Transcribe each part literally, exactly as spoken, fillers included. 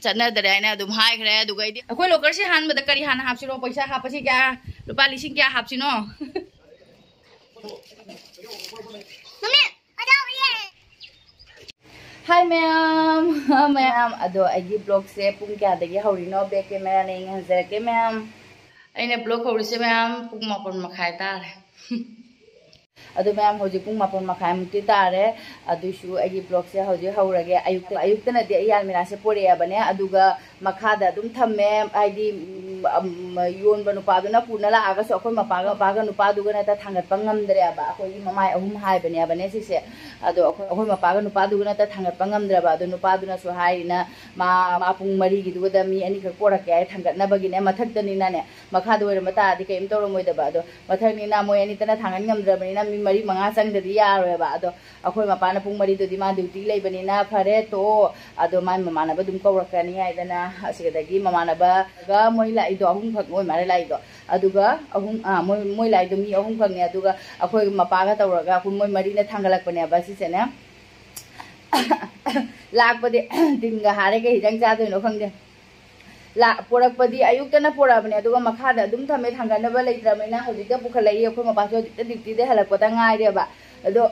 ꯆꯠꯅꯗ꯭ꯔꯦ ꯍꯥꯏꯅ ꯑꯗꯨꯝ ꯍꯥꯏꯈ꯭ꯔꯦ꯫ ꯑꯗꯨꯒ ꯑꯩꯗꯤ ꯑꯩꯈꯣꯏ ꯂꯣꯀꯔꯁꯤ ꯍꯥꯟꯕꯗ ꯀꯔꯤ ꯍꯥꯟꯅ ꯍꯥꯞꯁꯤꯔꯣ? ꯄꯩꯁꯥ ꯍꯥꯞꯄꯁꯤ ꯀꯌꯥ? ꯂꯨꯄꯥ ꯂꯤꯁꯤꯡ ꯀꯌꯥ ꯍꯥꯞꯁꯤꯅꯣ? ꯃꯃꯤ, ꯑꯣꯖꯥ ꯎꯏꯌꯦ꯫ ꯍꯥꯏ ꯃꯌꯥꯝ꯫ ꯃꯌꯥꯝ, ꯑꯗꯣ ꯑꯩꯒꯤ ꯕ꯭ꯂꯣꯒꯁꯦ ꯄꯨꯡ ꯀꯌꯥꯗꯒꯤ ꯍꯧꯔꯤꯅꯣ? ꯕꯦꯛ ꯀꯦꯃꯦꯔꯥꯅ ꯌꯦꯡꯍꯟꯖꯔꯛꯀꯦ ꯃꯌꯥꯝ꯫ ꯑꯩꯅ ꯕ꯭ꯂꯣꯒ ꯍꯧꯔꯤꯁꯦ ꯃꯌꯥꯝ ꯄꯨꯡ ꯃꯥꯄꯟ ꯃꯈꯥꯏ ꯇꯥꯔꯦ꯫ ꯑꯗꯨ ꯃꯌꯥꯝ, ꯍꯧꯖꯤꯛ ꯄꯨꯡ ꯃꯥꯄꯟ ꯃꯈꯥꯏꯃꯨꯛꯇꯤ ꯇꯥꯔꯦ꯫ ꯑꯗꯨꯏꯁꯨ ꯑꯩꯒꯤ ꯕ꯭ꯂꯣꯒꯁꯦ ꯍꯧꯖꯤꯛ ꯍꯧꯔꯒꯦ꯫ ꯑꯌꯨꯛꯇ, ꯑꯌꯨꯛꯇꯅꯗꯤ ꯑꯩ ꯑꯜꯃꯤꯔꯥꯁꯦ ꯄꯣꯔꯛꯑꯦꯕꯅꯦ, ꯑꯗꯨꯒ ꯃꯈꯥꯗ ꯑꯗꯨꯝ ꯊꯝꯃꯦ꯫ ꯍꯥꯏꯗꯤ, ꯎꯝ, ꯑꯝ, ꯌꯣꯟꯕ ꯅꯨꯄꯥꯗꯨꯅ ꯄꯨꯅ ꯂꯥꯛꯑꯒꯁꯨ ꯑꯩꯈꯣꯏ ꯃꯄꯥꯒ, ꯃꯄꯥꯒ ꯅꯨꯄꯥꯗꯨꯒꯅ ꯊꯥꯡꯒꯠꯄ ꯉꯝꯗ꯭ꯔꯦꯕ꯫ ꯑꯩꯈꯣꯏꯒꯤ ꯃꯃꯥꯏ ꯑꯍꯨꯝ ꯍꯥꯏꯕꯅꯦꯕꯅꯦ ꯁꯤꯁꯦ꯫ ꯑꯗꯣ ꯑꯩꯈꯣꯏ, ꯑꯩꯈꯣꯏ ꯃꯄꯥꯒ ꯅꯨꯄꯥꯗꯨꯒꯅ ꯊꯥꯡꯒꯠꯄ ꯉꯝꯗ꯭ꯔꯕ꯫ ꯑꯗꯣ ꯅꯨꯄꯥꯗꯨꯅꯁꯨ ꯍꯥꯏꯔꯤꯅ, ꯃꯥ, ꯃꯥ ꯄꯨꯡ ꯃꯔꯤꯒꯤꯗꯨꯗ ꯃꯤ ꯑꯅꯤꯈꯛ ꯄꯣꯔꯛꯀꯦ ꯍꯥꯏ, ꯊꯥꯡꯒꯠꯅꯕꯒꯤꯅꯦ꯫ ꯃꯊꯛꯇꯅꯤꯅꯅꯦ, ꯃꯈꯥꯗ ꯑꯣꯏꯔꯝꯕ ꯇꯥꯔꯗꯤ ꯀꯔꯤꯝ ꯇꯧꯔꯝꯃꯣꯏꯗꯕ꯫ ꯑꯗꯣ ꯃꯊꯛꯅꯤꯅ ꯃꯣꯏ ꯑꯅꯤꯇꯅ ꯊꯥꯡꯒꯠ ꯉꯝꯗ꯭ꯔꯕꯅꯤꯅ ꯃꯤ ꯃꯔꯤ ꯃꯉꯥ ꯆꯪꯗꯗꯤ ꯌꯥꯔꯣꯏꯕ꯫ ꯑꯗꯣ ꯑꯩꯈꯣꯏ ꯃꯄꯥꯅ ꯄꯨꯡ ꯃꯔꯤꯗꯨꯗꯤ ꯃꯥ ꯗ꯭ꯌꯨꯇꯤ ꯂꯩꯕꯅꯤꯅ ꯐꯔꯦ ꯇꯣꯛꯑꯣ, ꯑꯗꯣ ꯃꯥꯏ ꯃꯃꯥꯟꯅꯕ ꯑꯗꯨꯝ ꯀꯧꯔꯛꯀꯅꯤ ꯍꯥꯏꯗꯅ ꯑꯁꯤꯗꯒꯤ ꯃꯃꯥꯟꯅꯕꯒ ꯃꯣꯏ ꯂꯥꯛꯏꯗꯣ ꯑꯍꯨꯝꯈꯛ ꯑꯣꯏ ꯃꯥꯜꯂꯦ ꯂꯥꯛꯏꯗꯣ꯫ ꯑꯗꯨꯒ ꯑꯍꯨꯝ, ꯑꯥ, ꯃꯣꯏ, ꯃꯣꯏ ꯂꯥꯛꯏꯗꯣ ꯃꯤ ꯑꯍꯨꯝꯈꯛꯅꯦ꯫ ꯑꯗꯨꯒ ꯑꯩꯈꯣꯏ ꯃꯄꯥꯒ ꯇꯧꯔꯒ ꯑꯩꯈꯣꯏ ꯃꯣꯏ ꯃꯔꯤꯅ ꯊꯥꯡꯒꯠꯂꯛꯄꯅꯦꯕ ꯁꯤꯁꯦꯅꯦ꯫ ꯂꯥꯛꯄꯗꯤ ꯇꯤꯟꯒ ꯍꯥꯔꯦ, ꯀꯩ ꯍꯤꯗꯥꯛ ꯆꯥꯗꯣꯏꯅꯣ ꯈꯪꯗꯦ꯫ ꯂꯥ-, ꯄꯣꯔꯛꯄꯗꯤ ꯑꯌꯨꯛꯇꯅ ꯄꯣꯔꯛꯑꯕꯅꯦ, ꯑꯗꯨꯒ ꯃꯈꯥꯗ ꯑꯗꯨꯝ ꯊꯝꯃꯦ, ꯊꯥꯡꯒꯠꯅꯕ ꯂꯩꯇ꯭ꯔꯕꯅꯤꯅ ꯍꯧꯖꯤꯛꯇ ꯄꯨꯈꯠꯂꯛꯏ꯫ ꯑꯩꯈꯣꯏ ꯃꯄꯥꯁꯨ ꯍꯧꯖꯤꯛꯇ ꯗ꯭ꯌꯨꯇꯤꯗꯩ ꯍꯜꯂꯛꯄꯗ ꯉꯥꯏꯔꯦꯕ꯫ ꯑꯗꯣ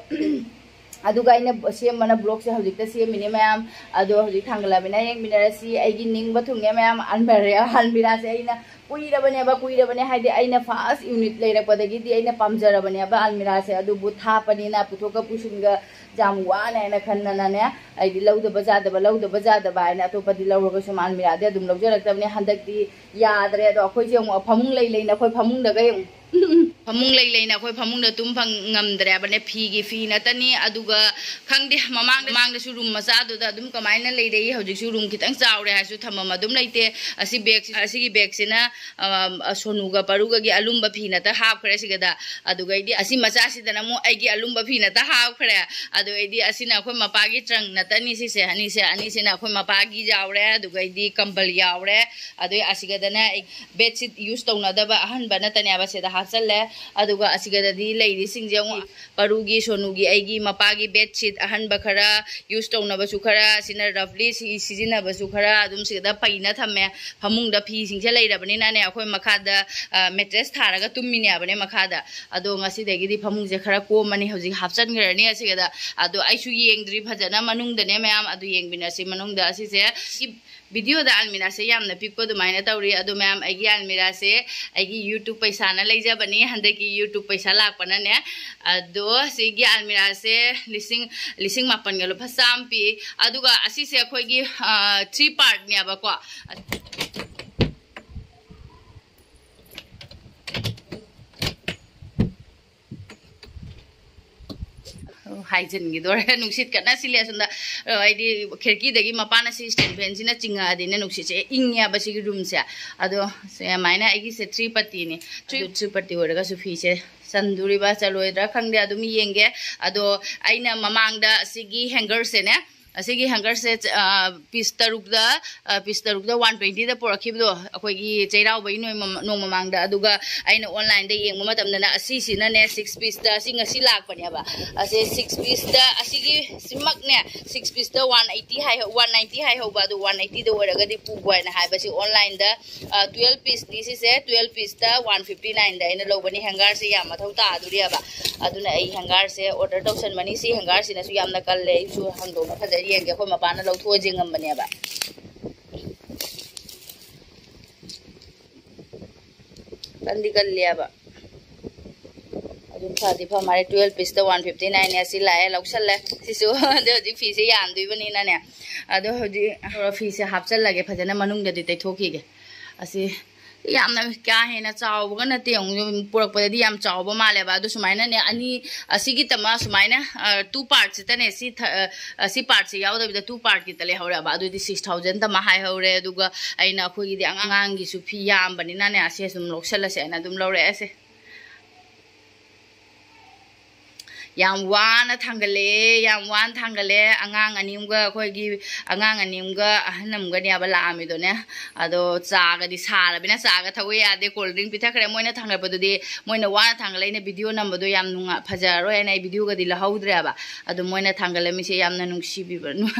ꯑꯗꯨꯒ ꯑꯩꯅ ꯁꯦꯝꯕꯅ ꯕ꯭ꯂꯣꯒꯁꯦ ꯍꯧꯖꯤꯛꯇ ꯁꯦꯝꯃꯤꯅꯦ ꯃꯌꯥꯝ꯫ ꯑꯗꯣ ꯍꯧꯖꯤꯛ ꯊꯥꯡꯒꯠꯂꯕꯅꯤꯅ ꯌꯦꯡꯃꯤꯟꯅꯔꯁꯤ꯫ ꯑꯩꯒꯤ ꯅꯤꯡꯕ ꯊꯨꯡꯉꯦ ꯃꯌꯥꯝ, ꯑꯜꯃꯤꯔꯥ-, ꯑꯜꯃꯤꯔꯥꯁꯦ ꯑꯩꯅ ꯀꯨꯏꯔꯕꯅꯦꯕ, ꯀꯨꯏꯔꯕꯅꯦ ꯍꯥꯏꯗꯤ ꯑꯩꯅ ꯐꯥꯔꯁ ꯌꯨꯅꯤꯠ ꯂꯩꯔꯛꯄꯗꯒꯤꯗꯤ ꯑꯩꯅ ꯄꯥꯝꯖꯔꯕꯅꯦꯕ ꯑꯜꯃꯤꯔꯥꯁꯦ꯫ ꯑꯗꯨꯕꯨ ꯊꯥꯞꯄꯅꯤꯅ ꯄꯨꯊꯣꯛꯀ ꯄꯨꯁꯤꯟꯒ ꯌꯥꯝ ꯋꯥꯅ ꯍꯥꯏꯅ ꯈꯟꯗꯅꯅꯦ, ꯑꯩꯗꯤ ꯂꯧꯗꯕ ꯌꯥꯗꯕ, ꯂꯧꯗꯕ ꯌꯥꯗꯕ ꯍꯥꯏꯅ ꯑꯇꯣꯞꯄꯗꯤ ꯂꯧꯔꯒꯁꯨ ꯑꯜꯃꯤꯔꯥꯗꯤ ꯑꯗꯨꯝ ꯂꯧꯖꯔꯛꯇꯕꯅꯦ꯫ ꯍꯟꯗꯛꯇꯤ ꯌꯥꯗ꯭ꯔꯦ꯫ ꯑꯗꯣ ꯑꯩꯈꯣꯏꯁꯦ ꯑꯃꯨꯛ ꯐꯃꯨꯡ ꯂꯩ ꯂꯩꯅ ꯑꯩꯈꯣꯏ ꯐꯃꯨꯡꯗꯒ ꯌꯦꯡꯉꯨ꯫ ꯐꯃꯨꯡ ꯂꯩ ꯂꯩꯅ ꯑꯩꯈꯣꯏ ꯐꯃꯨꯡꯗ ꯇꯨꯝ ꯐꯪ ꯉꯝꯗ꯭ꯔꯦꯕꯅꯦ꯫ ꯐꯤꯒꯤ ꯐꯤ ꯅꯠꯇꯅꯤ꯫ ꯑꯗꯨꯒ ꯈꯪꯗꯦ, ꯃꯃꯥꯡꯗ, ꯃꯃꯥꯡꯗꯁꯨ ꯔꯨꯝ ꯃꯆꯥꯗꯨꯗ ꯑꯗꯨꯝ ꯀꯃꯥꯏꯅ ꯂꯩꯔꯛꯏ꯫ ꯍꯧꯖꯤꯛꯁꯨ ꯔꯨꯝ ꯈꯤꯇꯪ ꯆꯥꯎꯔꯦ ꯍꯥꯏꯔꯁꯨ ꯊꯝꯐꯝ ꯑꯗꯨꯝ ꯂꯩꯇꯦ꯫ ꯑꯁꯤ ꯕꯦꯒꯁꯤ, ꯑꯁꯤꯒꯤ ꯕꯦꯒꯁꯤꯅ ꯑ, ꯁꯣꯅꯨꯒ ꯄꯔꯨꯒꯒꯤ ꯑꯂꯨꯝꯕ ꯐꯤ ꯅꯠꯇ ꯍꯥꯞꯈ꯭ꯔꯦ ꯁꯤꯒꯗ꯫ ꯑꯗꯨꯒꯩꯗꯤ ꯑꯁꯤ ꯃꯆꯥꯁꯤꯗꯅ ꯑꯃꯨꯛ ꯑꯩꯒꯤ ꯑꯂꯨꯝꯕ ꯐꯤ ꯅꯠꯇ ꯍꯥꯞꯈ꯭ꯔꯦ꯫ ꯑꯗꯨꯒꯩꯗꯤ ꯑꯁꯤꯅ ꯑꯩꯈꯣꯏ ꯃꯄꯥꯒꯤ ꯇ꯭ꯔꯪ ꯅꯠꯇꯅꯤ ꯁꯤꯁꯦ꯫ ꯑꯅꯤꯁꯦ, ꯑꯅꯤꯁꯤꯅ ꯑꯩꯈꯣꯏ ꯃꯄꯥꯒꯤ ꯌꯥꯎꯔꯦ꯫ ꯑꯗꯨꯒꯩꯗꯤ ꯀꯝꯕꯜ ꯌꯥꯎꯔꯦ꯫ ꯑꯗꯨꯒ ꯑꯁꯤꯒꯗꯅ ꯑꯩ ꯕꯦꯗꯁꯤꯠ ꯌꯨꯁ ꯇꯧꯅꯗꯕ ꯑꯍꯟꯕ ꯅꯠꯇꯅꯦꯕ ꯁꯤꯗ ꯍꯥꯞꯆꯜꯂꯦ꯫ ꯑꯗꯨꯒ ꯑꯁꯤꯒꯗꯗꯤ ꯂꯩꯔꯤꯁꯤꯡꯁꯦ ꯑꯃꯨꯛ ꯄꯔꯨꯒꯤ, ꯁꯣꯅꯨꯒꯤ, ꯑꯩꯒꯤ ꯃꯄꯥꯒꯤ ꯕꯦꯗꯁꯤꯠ ꯑꯍꯟꯕ ꯈꯔ, ꯌꯨꯁ ꯇꯧꯅꯕꯁꯨ ꯈꯔ, ꯁꯤꯅ ꯔꯐꯂꯤ ꯁꯤ-, ꯁꯤꯖꯤꯟꯅꯕꯁꯨ ꯈꯔ ꯑꯗꯨꯝ ꯁꯤꯗ ꯄꯩꯅ ꯊꯝꯃꯦ꯫ ꯐꯃꯨꯡꯗ ꯐꯤꯁꯤꯡꯁꯦ ꯂꯩꯔꯕꯅꯤꯅꯅꯦ, ꯑꯩꯈꯣꯏ ꯃꯈꯥꯗ, ꯑ, ꯃꯦꯇ꯭ꯔꯦꯁ ꯊꯥꯔꯒ ꯇꯨꯝꯃꯤꯅꯦꯕꯅꯦ ꯃꯈꯥꯗ꯫ ꯑꯗꯣ ꯉꯁꯤꯗꯒꯤꯗꯤ ꯐꯃꯨꯡꯁꯦ ꯈꯔ ꯀꯣꯝꯃꯅꯤ, ꯍꯧꯖꯤꯛ ꯍꯥꯞꯆꯟꯈ꯭ꯔꯅꯤ ꯑꯁꯤꯒꯗ꯫ ꯑꯗꯣ ꯑꯩꯁꯨ ꯌꯦꯡꯗ꯭ꯔꯤ ꯐꯖꯅ ꯃꯅꯨꯡꯗꯅꯦ ꯃꯌꯥꯝ, ꯑꯗꯨ ꯌꯦꯡꯃꯤꯟꯅꯁꯤ ꯃꯅꯨꯡꯗ꯫ ꯑꯁꯤꯁꯦ ꯚꯤꯗꯤꯑꯣꯗ ꯑꯜꯃꯤꯔꯥꯁꯦ ꯌꯥꯝꯅ ꯄꯤꯛꯄ ꯑꯗꯨꯃꯥꯏꯅ ꯇꯧꯔꯤ꯫ ꯑꯗꯣ ꯃꯌꯥꯝ, ꯑꯩꯒꯤ ꯑꯜꯃꯤꯔꯥꯁꯦ ꯑꯩꯒꯤ YouTube ꯄꯩꯁꯥꯅ ꯂꯩꯖꯕꯅꯤ, ꯍꯟꯗꯛꯀꯤ YouTube ꯄꯩꯁꯥ ꯂꯥꯛꯄꯅꯅꯦ꯫ ꯑꯗꯣ ꯁꯤꯒꯤ ꯑꯜꯃꯤꯔꯥꯁꯦ ꯂꯤꯁꯤꯡ, ꯂꯤꯁꯤꯡ ꯃꯥꯄꯟꯒ ꯂꯨꯄꯥ ꯆꯥꯝꯃ ꯄꯤ꯫ ꯑꯗꯨꯒ ꯑꯁꯤꯁꯦ ꯑꯩꯈꯣꯏꯒꯤ, ꯑ, ꯊ꯭ꯔꯤ ꯄꯥꯔꯠꯅꯦꯕꯀꯣ꯫ ꯍꯥꯏꯖꯤꯟꯈꯤꯗꯣꯔꯦ꯫ ꯅꯨꯡꯁꯤꯠ ꯀꯟꯅ ꯁꯤꯜꯂꯦ ꯑꯁꯣꯝꯗ꯫ ꯑ, ꯍꯥꯏꯗꯤ ꯈꯤꯔꯀꯤꯗꯒꯤ ꯃꯄꯥꯟ ꯑꯁꯤ ꯁ꯭ꯇꯦꯟ ꯐꯦꯟꯁꯤꯅ ꯆꯤꯡꯉꯛꯑꯗꯤꯅꯦ ꯅꯨꯡꯁꯤꯠꯁꯦ ꯏꯪꯉꯦꯕ ꯁꯤꯒꯤ ꯔꯨꯝꯁꯦ꯫ ꯑꯗꯣ ꯁꯨꯃꯥꯏꯅ ꯑꯩꯒꯤꯁꯦ ꯊ꯭ꯔꯤ ꯄꯠꯇꯤꯅꯤ꯫ ꯊ꯭ꯔꯤ, ꯊ꯭ꯔꯤ ꯄꯠꯇꯤ ꯑꯣꯏꯔꯒꯁꯨ ꯐꯤꯁꯦ ꯆꯟꯗꯣꯔꯤꯕ ꯆꯜꯂꯣꯏꯗ꯭ꯔꯥ ꯈꯪꯗꯦ, ꯑꯗꯨꯝ ꯌꯦꯡꯒꯦ꯫ ꯑꯗꯣ ꯑꯩꯅ ꯃꯃꯥꯡꯗ ꯁꯤꯒꯤ ꯍꯦꯡꯒꯔꯁꯦꯅꯦ, ꯑꯁꯤꯒꯤ ꯍꯦꯡꯒꯔꯁꯦ, ꯑ, ꯄꯤꯁ ꯇꯔꯨꯛꯇ, ꯑ, ꯄꯤꯁ ꯇꯔꯨꯛꯇ ꯋꯥꯟ ꯇ꯭ꯋꯦꯟꯇꯤꯗ ꯄꯨꯔꯛꯈꯤꯕꯗꯣ, ꯑꯩꯈꯣꯏꯒꯤ ꯆꯩꯔꯥꯎꯕꯒꯤ ꯅꯣꯏ ꯃꯃ-, ꯅꯣꯡ ꯃꯃꯥꯡꯗ꯫ ꯑꯗꯨꯒ ꯑꯩꯅ ꯑꯣꯟꯂꯥꯏꯟꯗ ꯌꯦꯡꯕ ꯃꯇꯝꯗꯅ ꯑꯁꯤꯁꯤꯅꯅꯦ ꯁꯤꯛꯁ ꯄꯤꯁꯇ, ꯑꯁꯤ ꯉꯁꯤ ꯂꯥꯛꯄꯅꯦꯕ꯫ ꯑꯁꯤ ꯁꯤꯛꯁ ꯄꯤꯁꯇ, ꯑꯁꯤꯒꯤ ꯁꯤꯃꯛꯅꯦ ꯁꯤꯛꯁ ꯄꯤꯁꯇ ꯋꯥꯟ ꯑꯩꯠꯇꯤ ꯍꯥꯏ, ꯋꯥꯟ ꯅꯥꯏꯟꯇꯤ ꯍꯥꯏꯍꯧꯕ, ꯑꯗꯨ ꯋꯥꯟ ꯑꯩꯠꯇꯤꯗ ꯑꯣꯏꯔꯒꯗꯤ ꯄꯨꯒꯣ ꯍꯥꯏꯅ ꯍꯥꯏꯕꯁꯤ ꯑꯣꯟꯂꯥꯏꯟꯗ, ꯑ, ꯇ꯭ꯋꯦꯜꯐ ꯄꯤꯁꯅꯤ ꯁꯤꯁꯦ, ꯇ꯭ꯋꯦꯜꯐ ꯄꯤꯁꯇ ꯋꯥꯟ ꯐꯤꯐꯇꯤ ꯅꯥꯏꯟꯗ ꯑꯩꯅ ꯂꯧꯕꯅꯤ꯫ ꯍꯦꯡꯒꯔꯁꯦ ꯌꯥꯝ ꯃꯊꯧ ꯇꯥꯗꯣꯔꯤꯑꯕ, ꯑꯗꯨꯅ ꯑꯩ ꯍꯦꯡꯒꯔꯁꯦ ꯑꯣꯔꯗꯔ ꯇꯧꯁꯟꯕꯅꯤ꯫ ꯁꯤ ꯍꯦꯡꯒꯔꯁꯤꯅꯁꯨ ꯌꯥꯝꯅ ꯀꯜꯂꯦ, ꯑꯩꯁꯨ ꯍꯥꯡꯗꯣꯛꯅ ꯐꯖꯅ ꯌꯦꯡꯒꯦ꯫ ꯑꯩꯈꯣꯏ ꯃꯄꯥꯅ ꯂꯧꯊꯣꯛꯑ ꯌꯦꯡꯉꯝꯕꯅꯦꯕ꯫ ꯀꯟꯗꯤ ꯀꯜꯂꯦꯕ꯫ ꯑꯗꯨ ꯐꯗꯤ ꯐ ꯃꯥꯜꯂꯦ꯫ ꯇ꯭ꯋꯦꯜꯐ ꯄꯤꯁꯇ ꯋꯥꯟ ꯐꯤꯐꯇꯤ ꯅꯥꯏꯟꯅꯦ꯫ ꯑꯁꯤ ꯂꯥꯛꯑꯦ, ꯂꯧꯁꯜꯂꯦ ꯁꯤꯁꯨ꯫ ꯑꯗꯨ ꯍꯧꯖꯤꯛ ꯐꯤꯁꯦ ꯌꯥꯝꯗꯣꯏꯕꯅꯤꯅꯅꯦ꯫ ꯑꯗꯣ ꯍꯧꯖꯤꯛ ꯐꯤꯁꯦ ꯍꯥꯞꯆꯜꯂꯒꯦ, ꯐꯖꯅ ꯃꯅꯨꯡꯗꯗꯤ ꯇꯩꯊꯣꯛꯈꯤꯒꯦ꯫ ꯑꯁꯤ ꯌꯥꯝꯅ ꯀꯥ ꯍꯦꯟꯅ ꯆꯥꯎꯕꯒ ꯅꯠꯇꯦ꯫ ꯑꯃꯨꯛ ꯄꯨꯔꯛꯄꯗꯗꯤ ꯌꯥꯝ ꯆꯥꯎꯕ ꯃꯥꯜꯂꯦꯕ꯫ ꯑꯗꯨ ꯁꯨꯃꯥꯏꯅꯅꯦ, ꯑꯅꯤ, ꯑꯁꯤꯒꯤ ꯇꯃ ꯁꯨꯃꯥꯏꯅ, ꯑ, two partꯁꯤꯗꯅꯦ, ꯁꯤ ꯊ-, ꯑ, ꯑꯁꯤ partꯁꯤ ꯌꯥꯎꯗꯕꯤꯗ two partꯀꯤꯇ ꯂꯩꯍꯧꯔꯦꯕ꯫ ꯑꯗꯨꯗꯤ six thousand ꯇꯃ ꯍꯥꯏꯍꯧꯔꯦ꯫ ꯑꯗꯨꯒ ꯑꯩꯅ ꯑꯩꯈꯣꯏꯒꯤꯗꯤ ꯑꯉꯥꯡꯒꯤꯁꯨ ꯐꯤ ꯌꯥꯝꯕꯅꯤꯅꯅꯦ, ꯑꯁꯤ ꯑꯗꯨꯝ ꯂꯧꯁꯜꯂꯁꯦꯅ ꯑꯗꯨꯝ ꯂꯧꯔꯛꯑꯦꯁꯦ꯫ ꯌꯥꯝ ꯋꯥꯅ ꯊꯥꯡꯒꯠꯂꯛꯑꯦ, ꯌꯥꯝ ꯋꯥꯅ ꯊꯥꯡꯒꯠꯂꯦ꯫ ꯑꯉꯥꯡ ꯑꯅꯤ ꯑꯃꯒ, ꯑꯩꯈꯣꯏꯒꯤ ꯑꯉꯥꯡ ꯑꯅꯤ ꯑꯃꯒ ꯑꯍꯟ ꯑꯃꯒꯅꯦꯕ ꯂꯥꯛꯑꯝꯃꯤꯗꯣꯅꯦ꯫ ꯑꯗꯣ ꯆꯥꯒꯗꯤ ꯁꯥꯔꯕꯅꯤꯅ ꯆꯥꯒ ꯊꯛꯎ ꯌꯥꯗꯦ, cold drink ꯄꯤꯊꯛꯈ꯭ꯔꯦ꯫ ꯃꯣꯏꯅ ꯊꯥꯡꯒꯠꯂꯛꯄꯗꯨꯗꯤ, ꯃꯣꯏꯅ ꯋꯥꯅ ꯊꯥꯡꯒꯠꯂꯛꯏꯅ video ꯅꯝꯕꯗꯣ ꯌꯥꯝ ꯅꯨꯡꯉꯥꯏ, ꯐꯖꯔꯔꯣꯏ ꯍꯥꯏꯅ ꯑꯩ videoꯒꯗꯤ ꯂꯧꯍꯧꯗ꯭ꯔꯦꯕ꯫ ꯑꯗꯣ ꯃꯣꯏꯅ ꯊꯥꯡꯒꯠꯂꯝꯃꯤꯁꯦ ꯌꯥꯝꯅ ꯅꯨꯡꯁꯤꯕꯤꯕ,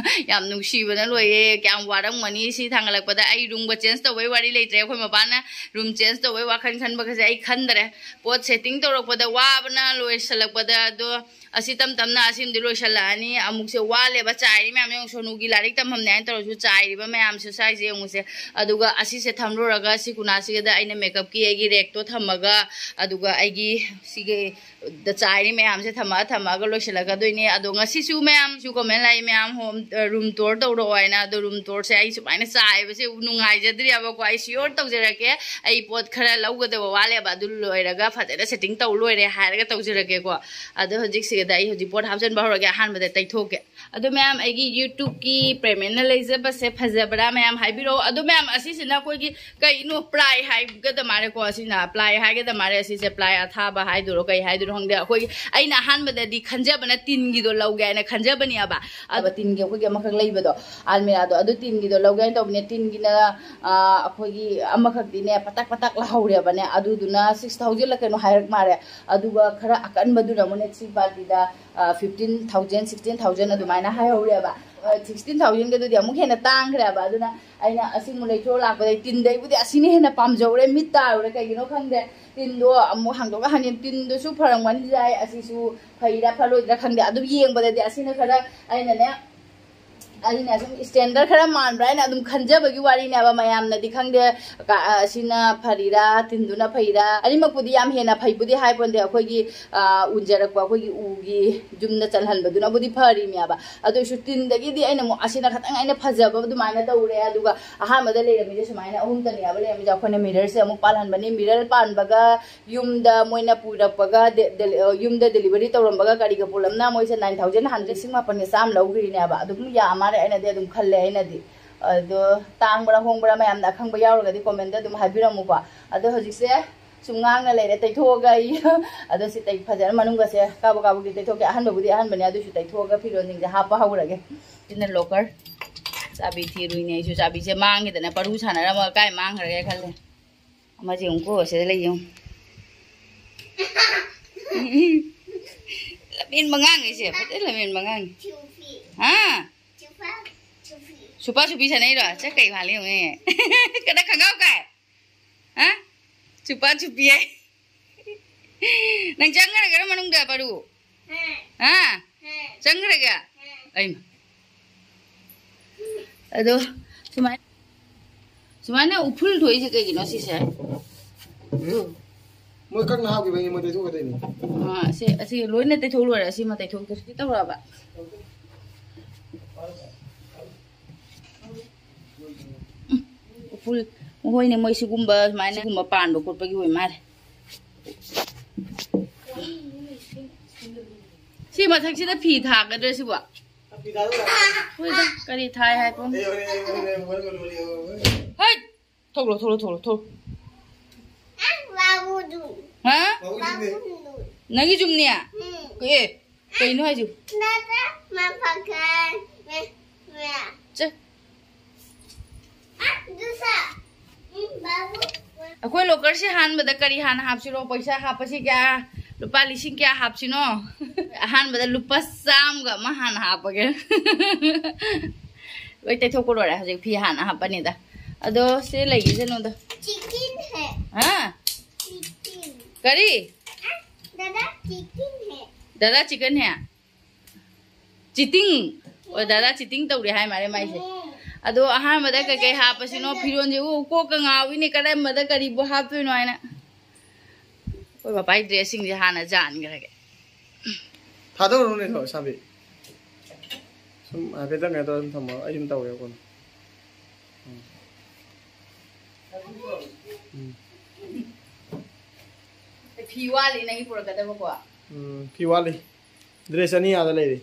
ꯌꯥꯝ ꯅꯨꯡꯁꯤꯕꯅ ꯂꯣꯏꯔꯦ꯫ ꯀꯌꯥꯝ ꯋꯥꯔꯝꯒꯅꯤ ꯁꯤ ꯊꯥꯡꯒꯠꯂꯛꯄꯗ꯫ ꯑꯩ roomꯒ change ꯇꯧꯕꯩ ꯋꯥꯔꯤ ꯂꯩꯇ꯭ꯔꯦ꯫ ꯑꯩꯈꯣꯏ ꯃꯄꯥꯅ room change ꯇꯧꯕꯩ ꯋꯥꯈꯜ ꯈꯟꯕꯒꯁꯦ ꯑꯩ ꯈꯟꯗ꯭ꯔꯦ꯫ ꯄꯣꯠ setting ꯇꯧꯔꯛꯄꯗ ꯋꯥꯕꯅ ꯂꯣꯏꯁꯤꯜꯂꯛꯄꯗ꯫ ꯑꯗꯣ ꯑꯁꯤ ꯇꯝ ꯇꯝꯅ ꯑꯁꯤꯃꯗꯤ ꯂꯣꯏꯁꯤꯜꯂꯛꯑꯅꯤ꯫ ꯑꯃꯨꯛꯁꯦ ꯋꯥꯠꯂꯦꯕ, ꯆꯥꯏꯔꯤ ꯃꯌꯥꯝ ꯌꯦꯡꯉꯨ, ꯁꯣꯅꯨꯒꯤ ꯂꯥꯏꯔꯤꯛ ꯇꯝꯐꯝꯅꯦ ꯍꯥꯏꯅ ꯇꯧꯔꯁꯨ ꯆꯥꯏꯔꯤꯕ ꯃꯌꯥꯝꯁꯦ ꯁ꯭ꯋꯥꯏꯁꯦ ꯌꯦꯡꯉꯨꯁꯦ꯫ ꯑꯗꯨꯒ ꯑꯁꯤꯁꯦ ꯊꯝꯂꯨꯔꯒ ꯁꯤ ꯀꯨꯅꯥꯁꯤꯒꯗ ꯑꯩꯅ makeupꯀꯤ ꯑꯩꯒꯤ rackꯇꯣ ꯊꯝꯃꯒ, ꯑꯗꯨꯒ ꯑꯩꯒꯤ ꯁꯤꯒꯤ ꯗ ꯆꯥꯏꯔꯤ ꯃꯌꯥꯝꯁꯦ ꯊꯝꯃꯛꯑ ꯊꯝꯃꯛꯑꯒ ꯂꯣꯏꯁꯤꯜꯂꯛꯀꯗꯣꯏꯅꯦ꯫ ꯑꯗꯣ ꯉꯁꯤꯁꯨ ꯃꯌꯥꯝꯁꯨ comment ꯂꯥꯛꯏ ꯃꯌꯥꯝ, home, ꯑ, room tour ꯇꯧꯔꯛꯑꯣ ꯍꯥꯏꯅ꯫ ꯑꯗꯣ room tourꯁꯦ ꯑꯩ ꯁꯨꯃꯥꯏꯅ ꯆꯥꯏꯕꯁꯦ ꯅꯨꯡꯉꯥꯏꯖꯗ꯭ꯔꯤꯑꯕꯀꯣ꯫ ꯑꯩ sure ꯇꯧꯖꯔꯛꯀꯦ꯫ ꯑꯩ ꯄꯣꯠ ꯈꯔ ꯂꯧꯒꯗꯕ ꯋꯥꯠꯂꯦꯕ, ꯑꯗꯨ ꯂꯣꯏꯔꯒ ꯐꯖꯅ setting ꯇꯧ ꯂꯣꯏꯔꯦ ꯍꯥꯏꯔꯒ ꯇꯧꯖꯔꯛꯀꯦꯀꯣ꯫ ꯑꯗꯣ ꯍꯧꯖꯤꯛꯁꯤꯗ ꯑꯩ ꯍꯧꯖꯤꯛ ꯄꯣꯠ ꯍꯥꯞꯆꯤꯟꯕ ꯍꯧꯔꯒꯦ꯫ ꯑꯍꯥꯟꯕꯗ ꯇꯩꯊꯣꯛꯀꯦ꯫ ꯑꯗꯣ ꯃꯌꯥꯝ, ꯑꯩꯒꯤ YouTubeꯀꯤ ꯄ꯭ꯔꯦꯃꯦꯟꯅ ꯂꯩꯖꯕꯁꯦ ꯐꯖꯕ꯭ꯔꯥ ꯃꯌꯥꯝ ꯍꯥꯏꯕꯤꯔꯛꯑꯣ꯫ ꯑꯗꯣ ꯃꯌꯥꯝ, ꯑꯁꯤꯁꯤꯅ ꯑꯩꯈꯣꯏꯒꯤ ꯀꯩꯅꯣ, ply ꯍꯥꯏꯒꯗ ꯃꯥꯜꯂꯦꯀꯣ꯫ ꯑꯁꯤꯅ ply ꯍꯥꯏꯒꯗ ꯃꯥꯜꯂꯦ꯫ ꯑꯁꯤꯁꯦ ply ꯑꯊꯥꯕ ꯍꯥꯏꯗꯣꯏꯔꯣ ꯀꯩ ꯍꯥꯏꯗꯣꯏꯅꯣ ꯈꯪꯗꯦ꯫ ꯑꯩꯈꯣꯏꯒꯤ, ꯑꯩꯅ ꯑꯍꯥꯟꯕꯗꯗꯤ ꯈꯟꯖꯕꯅ ꯇꯤꯟꯒꯤꯗꯣ ꯂꯧꯒꯦ ꯍꯥꯏꯅ ꯈꯟꯖꯕꯅꯦꯕ꯫ ꯑꯗꯣ ꯇꯤꯟꯒꯤ ꯑꯩꯈꯣꯏꯒꯤ ꯑꯃꯈꯛ ꯂꯩꯕꯗꯣ, almirahꯗꯣ, ꯑꯗꯨ ꯇꯤꯟꯒꯤꯗꯣ ꯂꯧꯒꯦ ꯍꯥꯏꯅ ꯇꯧꯕꯅꯦ꯫ ꯇꯤꯟꯒꯤꯅ, ꯑ, ꯑꯩꯈꯣꯏꯒꯤ ꯑꯃꯈꯛꯇꯤꯅꯦ ꯄꯇꯛ ꯄꯇꯛ ꯂꯥꯎꯍꯧꯔꯦꯕꯅꯦ꯫ ꯑꯗꯨꯗꯨꯅ six thousandꯂ ꯀꯩꯅꯣ ꯍꯥꯏꯔꯛ ꯃꯥꯜꯂꯦ꯫ ꯑꯗꯨꯒ ꯈꯔ ꯑꯀꯟꯕꯗꯨꯅ ꯑꯃꯨꯛꯅꯦ three partꯇ, ꯑ, fifteen thousand, sixteen thousand ꯑꯗꯨꯃꯥꯏꯅ ꯍꯥꯏꯍꯧꯔꯦꯕ꯫ ꯑ, sixteen thousandꯒꯗꯨꯗꯤ ꯑꯃꯨꯛ ꯍꯦꯟꯅ ꯇꯥꯡꯈ꯭ꯔꯦꯕ꯫ ꯑꯗꯨꯅ ꯑꯩꯅ ꯑꯁꯤ ꯑꯃꯨꯛ ꯂꯩꯊꯣꯛꯑ ꯂꯥꯛꯄꯗꯩ ꯇꯤꯟꯗꯩꯕꯨꯗꯤ ꯑꯁꯤꯅ ꯍꯦꯟꯅ ꯄꯥꯝꯖꯧꯔꯦ, ꯃꯤꯠ ꯇꯥꯔꯨꯔꯦ꯫ ꯀꯩꯒꯤꯅꯣ ꯈꯪꯗꯦ, ꯇꯤꯟꯗꯣ ꯑꯃꯨꯛ ꯍꯥꯡꯗꯣꯛꯑ ꯍꯥꯡꯖꯤꯟ, ꯇꯤꯟꯗꯨꯁꯨ ꯐꯔꯝꯒꯅꯤꯗꯤ ꯍꯥꯏ, ꯑꯁꯤꯁꯨ ꯐꯩꯔꯥ ꯐꯔꯣꯏꯗ꯭ꯔꯥ ꯈꯪꯗꯦ꯫ ꯑꯗꯨꯝ ꯌꯦꯡꯕꯗꯗꯤ ꯑꯁꯤꯅ ꯈꯔ, ꯑꯩꯅꯅꯦ, ꯑꯩꯅ ꯁꯨꯝ ꯁ꯭ꯇꯦꯟꯗꯔ ꯈꯔ ꯃꯥꯟꯕ꯭ꯔꯥ ꯍꯥꯏꯅ ꯑꯗꯨꯝ ꯈꯟꯖꯕꯒꯤ ꯋꯥꯔꯤꯅꯦꯕ꯫ ꯃꯌꯥꯝꯅꯗꯤ ꯈꯪꯗꯦ, ꯀ-, ꯑꯁꯤꯅ ꯐꯔꯤꯔꯥ, ꯇꯤꯟꯗꯨꯅ ꯐꯩꯔꯥ꯫ ꯑꯅꯤꯃꯛꯄꯨꯗꯤ ꯌꯥꯝ ꯍꯦꯟꯅ ꯐꯩꯕꯨꯗꯤ ꯍꯥꯏꯄꯣꯟꯗꯦ꯫ ꯑꯩꯈꯣꯏꯒꯤ, ꯑ, ꯎꯟꯖꯔꯛꯄ ꯑꯩꯈꯣꯏꯒꯤ ꯎꯒꯤ ꯌꯨꯝꯗ ꯆꯜꯍꯟꯕꯗꯨꯅꯕꯨꯗꯤ ꯐꯔꯤꯅꯦꯕ꯫ ꯑꯗꯨ ꯑꯣꯏꯁꯨ ꯇꯤꯟꯗꯒꯤꯗꯤ ꯑꯩꯅ ꯑꯃꯨꯛ ꯑꯁꯤꯅ ꯈꯇꯪ ꯑꯩꯅ ꯐꯖꯕ ꯑꯗꯨꯃꯥꯏꯅ ꯇꯧꯔꯦ꯫ ꯑꯗꯨꯒ ꯑꯍꯥꯟꯕꯗ ꯂꯩꯔꯝꯃꯤꯁꯦ ꯁꯨꯃꯥꯏꯅ ꯑꯍꯨꯝꯇꯅꯦꯕ ꯂꯩꯔꯝꯃꯤꯁꯦ꯫ ꯑꯩꯈꯣꯏꯅ ꯃꯤꯔꯔꯁꯦ ꯑꯃꯨꯛ ꯄꯥꯜꯍꯟꯕꯅꯤ꯫ ꯃꯤꯔꯔ ꯄꯥꯟꯕꯒ ꯌꯨꯝꯗ ꯃꯣꯏꯅ ꯄꯨꯔꯛꯄꯒ ꯗꯦ-, ꯗꯦ-, ꯑ, ꯌꯨꯝꯗ ꯗꯦꯂꯤꯚꯔꯤ ꯇꯧꯔꯝꯕꯒ ꯀꯔꯤꯒ ꯄꯨꯂꯞꯅ ꯃꯣꯏꯁꯦ ꯅꯥꯏꯟ ꯊꯥꯎꯖꯟ ꯍꯟꯗ꯭ꯔꯦꯗ, ꯂꯤꯁꯤꯡ ꯃꯥꯄꯟꯒ ꯆꯥꯝꯃ ꯂꯧꯈ꯭ꯔꯤꯅꯦꯕ꯫ ꯑꯗꯨꯝ ꯌꯥ ꯃꯥꯜꯂꯦ, ꯑꯩꯅꯗꯤ ꯑꯗꯨꯝ ꯈꯜꯂꯦ ꯑꯩꯅꯗꯤ꯫ ꯑꯗꯣ ꯇꯥꯡꯕ꯭ꯔꯥ ꯍꯣꯡꯕ꯭ꯔꯥ ꯃꯌꯥꯝꯅ ꯑꯈꯪꯕ ꯌꯥꯎꯔꯒꯗꯤ ꯀꯣꯃꯦꯟꯗ ꯑꯗꯨꯝ ꯍꯥꯏꯕꯤꯔꯝꯃꯨꯀꯣ꯫ ꯑꯗꯣ ꯍꯧꯖꯤꯛꯁꯦ ꯁꯨꯝ ꯉꯥꯡꯅ ꯂꯩꯔꯦ, ꯇꯩꯊꯣꯛꯑꯒ ꯑꯩ ꯑꯗꯣ ꯁꯤ ꯇꯩ-, ꯐꯖꯅ ꯃꯅꯨꯡꯒꯁꯦ ꯀꯥꯕꯛ ꯀꯥꯕꯛꯇꯤ ꯇꯩꯊꯣꯛꯀꯦ꯫ ꯑꯍꯟꯕꯕꯨꯗꯤ ꯑꯍꯟꯕꯅꯦ, ꯑꯗꯨꯁꯨ ꯇꯩꯊꯣꯛꯑꯒ ꯐꯤꯔꯣꯟꯁꯤꯡꯁꯦ ꯍꯥꯞꯄ ꯍꯧꯔꯒꯦ꯫ ꯁꯤꯅ ꯂꯣꯀꯔ꯫ ꯆꯥꯕꯤ ꯊꯤꯔꯨꯏꯅꯦ ꯑꯩꯁꯨ꯫ ꯆꯥꯕꯤꯁꯦ ꯃꯥꯡꯈꯤꯗꯅ ꯄꯔꯨ ꯁꯥꯟꯅꯔꯝꯃꯒ ꯀꯥꯏ ꯃꯥꯡꯈ꯭ꯔꯒꯦ ꯈꯜꯂꯦ꯫ ꯑꯃꯁꯦ ꯌꯦꯡꯉꯨꯀꯣ, ꯁꯤꯗ ꯂꯩ ꯌꯦꯡꯉꯨ꯫ ꯂꯝꯍꯦꯟꯕ ꯉꯥꯡꯉꯤꯁꯦ, ꯐꯖꯅ ꯂꯝꯍꯦꯟꯕ ꯉꯥꯡꯉꯤ꯫ ꯍꯥ? ꯁꯨꯄꯥ ꯁꯨꯄꯤ ꯁꯥꯟꯅꯩꯔꯣ? ꯆꯠ ꯀꯩ ꯃꯥꯜꯂꯤ ꯌꯦꯡꯉꯨꯅꯦ꯫ ꯀꯗꯥ ꯈꯪꯒꯥꯎ ꯀꯥꯏ? ꯍꯥ? ꯁꯨꯄꯥ ꯁꯨꯄꯤ ꯍꯥꯏ꯫ ꯅꯪ ꯆꯪꯈ꯭ꯔꯒꯦꯔ ꯃꯅꯨꯡꯗ ꯄꯔꯨ? ꯍꯥ? ꯆꯪꯈ꯭ꯔꯒꯦ? ꯑꯩꯃ꯫ ꯑꯗꯣ ꯁꯨꯃꯥꯏꯅ, ꯁꯨꯃꯥꯏꯅ ꯎꯐꯨꯜ ꯊꯣꯛꯏꯁꯦ ꯀꯩꯒꯤꯅꯣ ꯁꯤꯁꯦ? ꯎꯝ꯫ ꯃꯣꯏ ꯀꯛꯅ ꯍꯥꯞꯈꯤꯕꯩꯅꯦ, ꯃꯣꯏ ꯇꯩꯊꯣꯛꯀꯗꯣꯏꯅꯦ꯫ ꯑꯥ, ꯑꯁꯤ, ꯑꯁꯤ ꯂꯣꯏꯅ ꯇꯩꯊꯣꯛ ꯂꯣꯏꯔꯦ꯫ ꯑꯁꯤꯃ ꯇꯩꯊꯣꯛꯇ꯭ꯔꯗꯤ ꯇꯧꯔꯛꯑꯕ꯫ ꯎꯝ, ꯎꯐꯨꯜ, ꯃꯈꯣꯏꯅꯦ, ꯃꯣꯏ ꯁꯤꯒꯨꯝꯕ, ꯁꯨꯃꯥꯏꯅ ꯁꯤꯒꯨꯝꯕ ꯄꯥꯟꯕ ꯈꯣꯠꯄꯒꯤ ꯑꯣꯏ ꯃꯥꯜꯂꯦ꯫ ꯁꯤ ꯃꯊꯛꯁꯤꯗ ꯐꯤ ꯊꯥꯒꯗ꯭ꯔꯥ ꯁꯤꯕꯣ? ꯍꯣꯏꯗ, ꯀꯔꯤ ꯊꯥꯏ ꯍꯥꯏꯕ? ꯍꯩꯠ! ꯊꯣꯛꯂꯣ, ꯊꯣꯛꯂꯣ, ꯊꯣꯛꯂꯣ, ꯊꯣꯛꯂꯣ꯫ ꯍꯥ? ꯅꯪꯒꯤ ꯖꯨꯝꯅꯦ? ꯑꯦ, ꯀꯩꯅꯣ ꯍꯥꯏꯁꯤꯕꯨ? ꯆꯦ꯫ ꯑꯩꯈꯣꯏ ꯂꯣꯀꯔꯁꯤ ꯍꯥꯟꯕꯗ ꯀꯔꯤ ꯍꯥꯟꯅ ꯍꯥꯞꯁꯤꯔꯣ? ꯄꯩꯁꯥ ꯍꯥꯞꯄꯁꯤ ꯀꯌꯥ? ꯂꯨꯄꯥ ꯂꯤꯁꯤꯡ ꯀꯌꯥ ꯍꯥꯞꯁꯤꯅꯣ? ꯑꯍꯥꯟꯕꯗ ꯂꯨꯄꯥ ꯆꯥꯝꯃꯒ ꯑꯃ ꯍꯥꯟꯅ ꯍꯥꯞꯄꯒꯦ꯫ ꯂꯣꯏ ꯇꯩꯊꯣꯛꯄ ꯂꯣꯏꯔꯦ꯫ ꯍꯧꯖꯤꯛ ꯐꯤ ꯍꯥꯟꯅ ꯍꯥꯞꯄꯅꯤꯗ꯫ ꯑꯗꯣ ꯁꯤ ꯂꯩꯈꯤꯁꯅꯨꯗ꯫ चिकन है। हाँ? चिकन। करी? दादा चिकन है। दादा चिकन है। चिटिंग। ꯑꯣ, ꯗꯥꯗꯥ ꯆꯤꯇꯤꯡ ꯇꯧꯔꯦ ꯍꯥꯏ ꯃꯥꯜꯂꯦ ꯃꯥꯏꯁꯦ꯫ ꯑꯗꯣ ꯑꯍꯥꯟꯕꯗ ꯀꯩꯀꯩ ꯍꯥꯞꯄꯁꯤꯅꯣ, ꯐꯤꯔꯣꯟꯁꯦ ꯎ, ꯀꯣꯛꯀ ꯉꯥꯎꯏꯅꯦ, ꯀꯔꯝꯕꯗ ꯀꯔꯤꯕꯨ ꯍꯥꯞꯇꯣꯏꯅꯣ ꯍꯥꯏꯅ꯫ ꯑꯩꯈꯣꯏ ꯃꯄꯥꯒꯤ ꯗ꯭ꯔꯦꯁꯁꯤꯡꯁꯦ ꯍꯥꯟꯅ ꯌꯥꯟꯈ꯭ꯔꯒꯦ꯫ ꯊꯥꯗꯧꯔꯨꯅꯦ ꯁꯥꯕꯤ꯫ ꯁꯨꯝ ꯍꯥꯏꯐꯦꯠꯇꯪ ꯀꯩꯅꯣ ꯇꯧꯔ ꯁꯨꯝ ꯊꯝꯃꯣ, ꯑꯩ ꯁꯨꯝ ꯇꯧꯒꯦ ꯀꯣꯟꯅ꯫ ꯎꯝ꯫ ꯎꯝ꯫ ꯐꯤ ꯋꯥꯠꯂꯤ ꯅꯪꯒꯤ ꯄꯨꯔꯛꯀꯗꯕꯀꯣ꯫ ꯎꯝ, ꯐꯤ ꯋꯥꯠꯂꯤ꯫ ꯗ꯭ꯔꯦꯁ ꯑꯅꯤ ꯑꯥꯗ ꯂꯩꯔꯤ꯫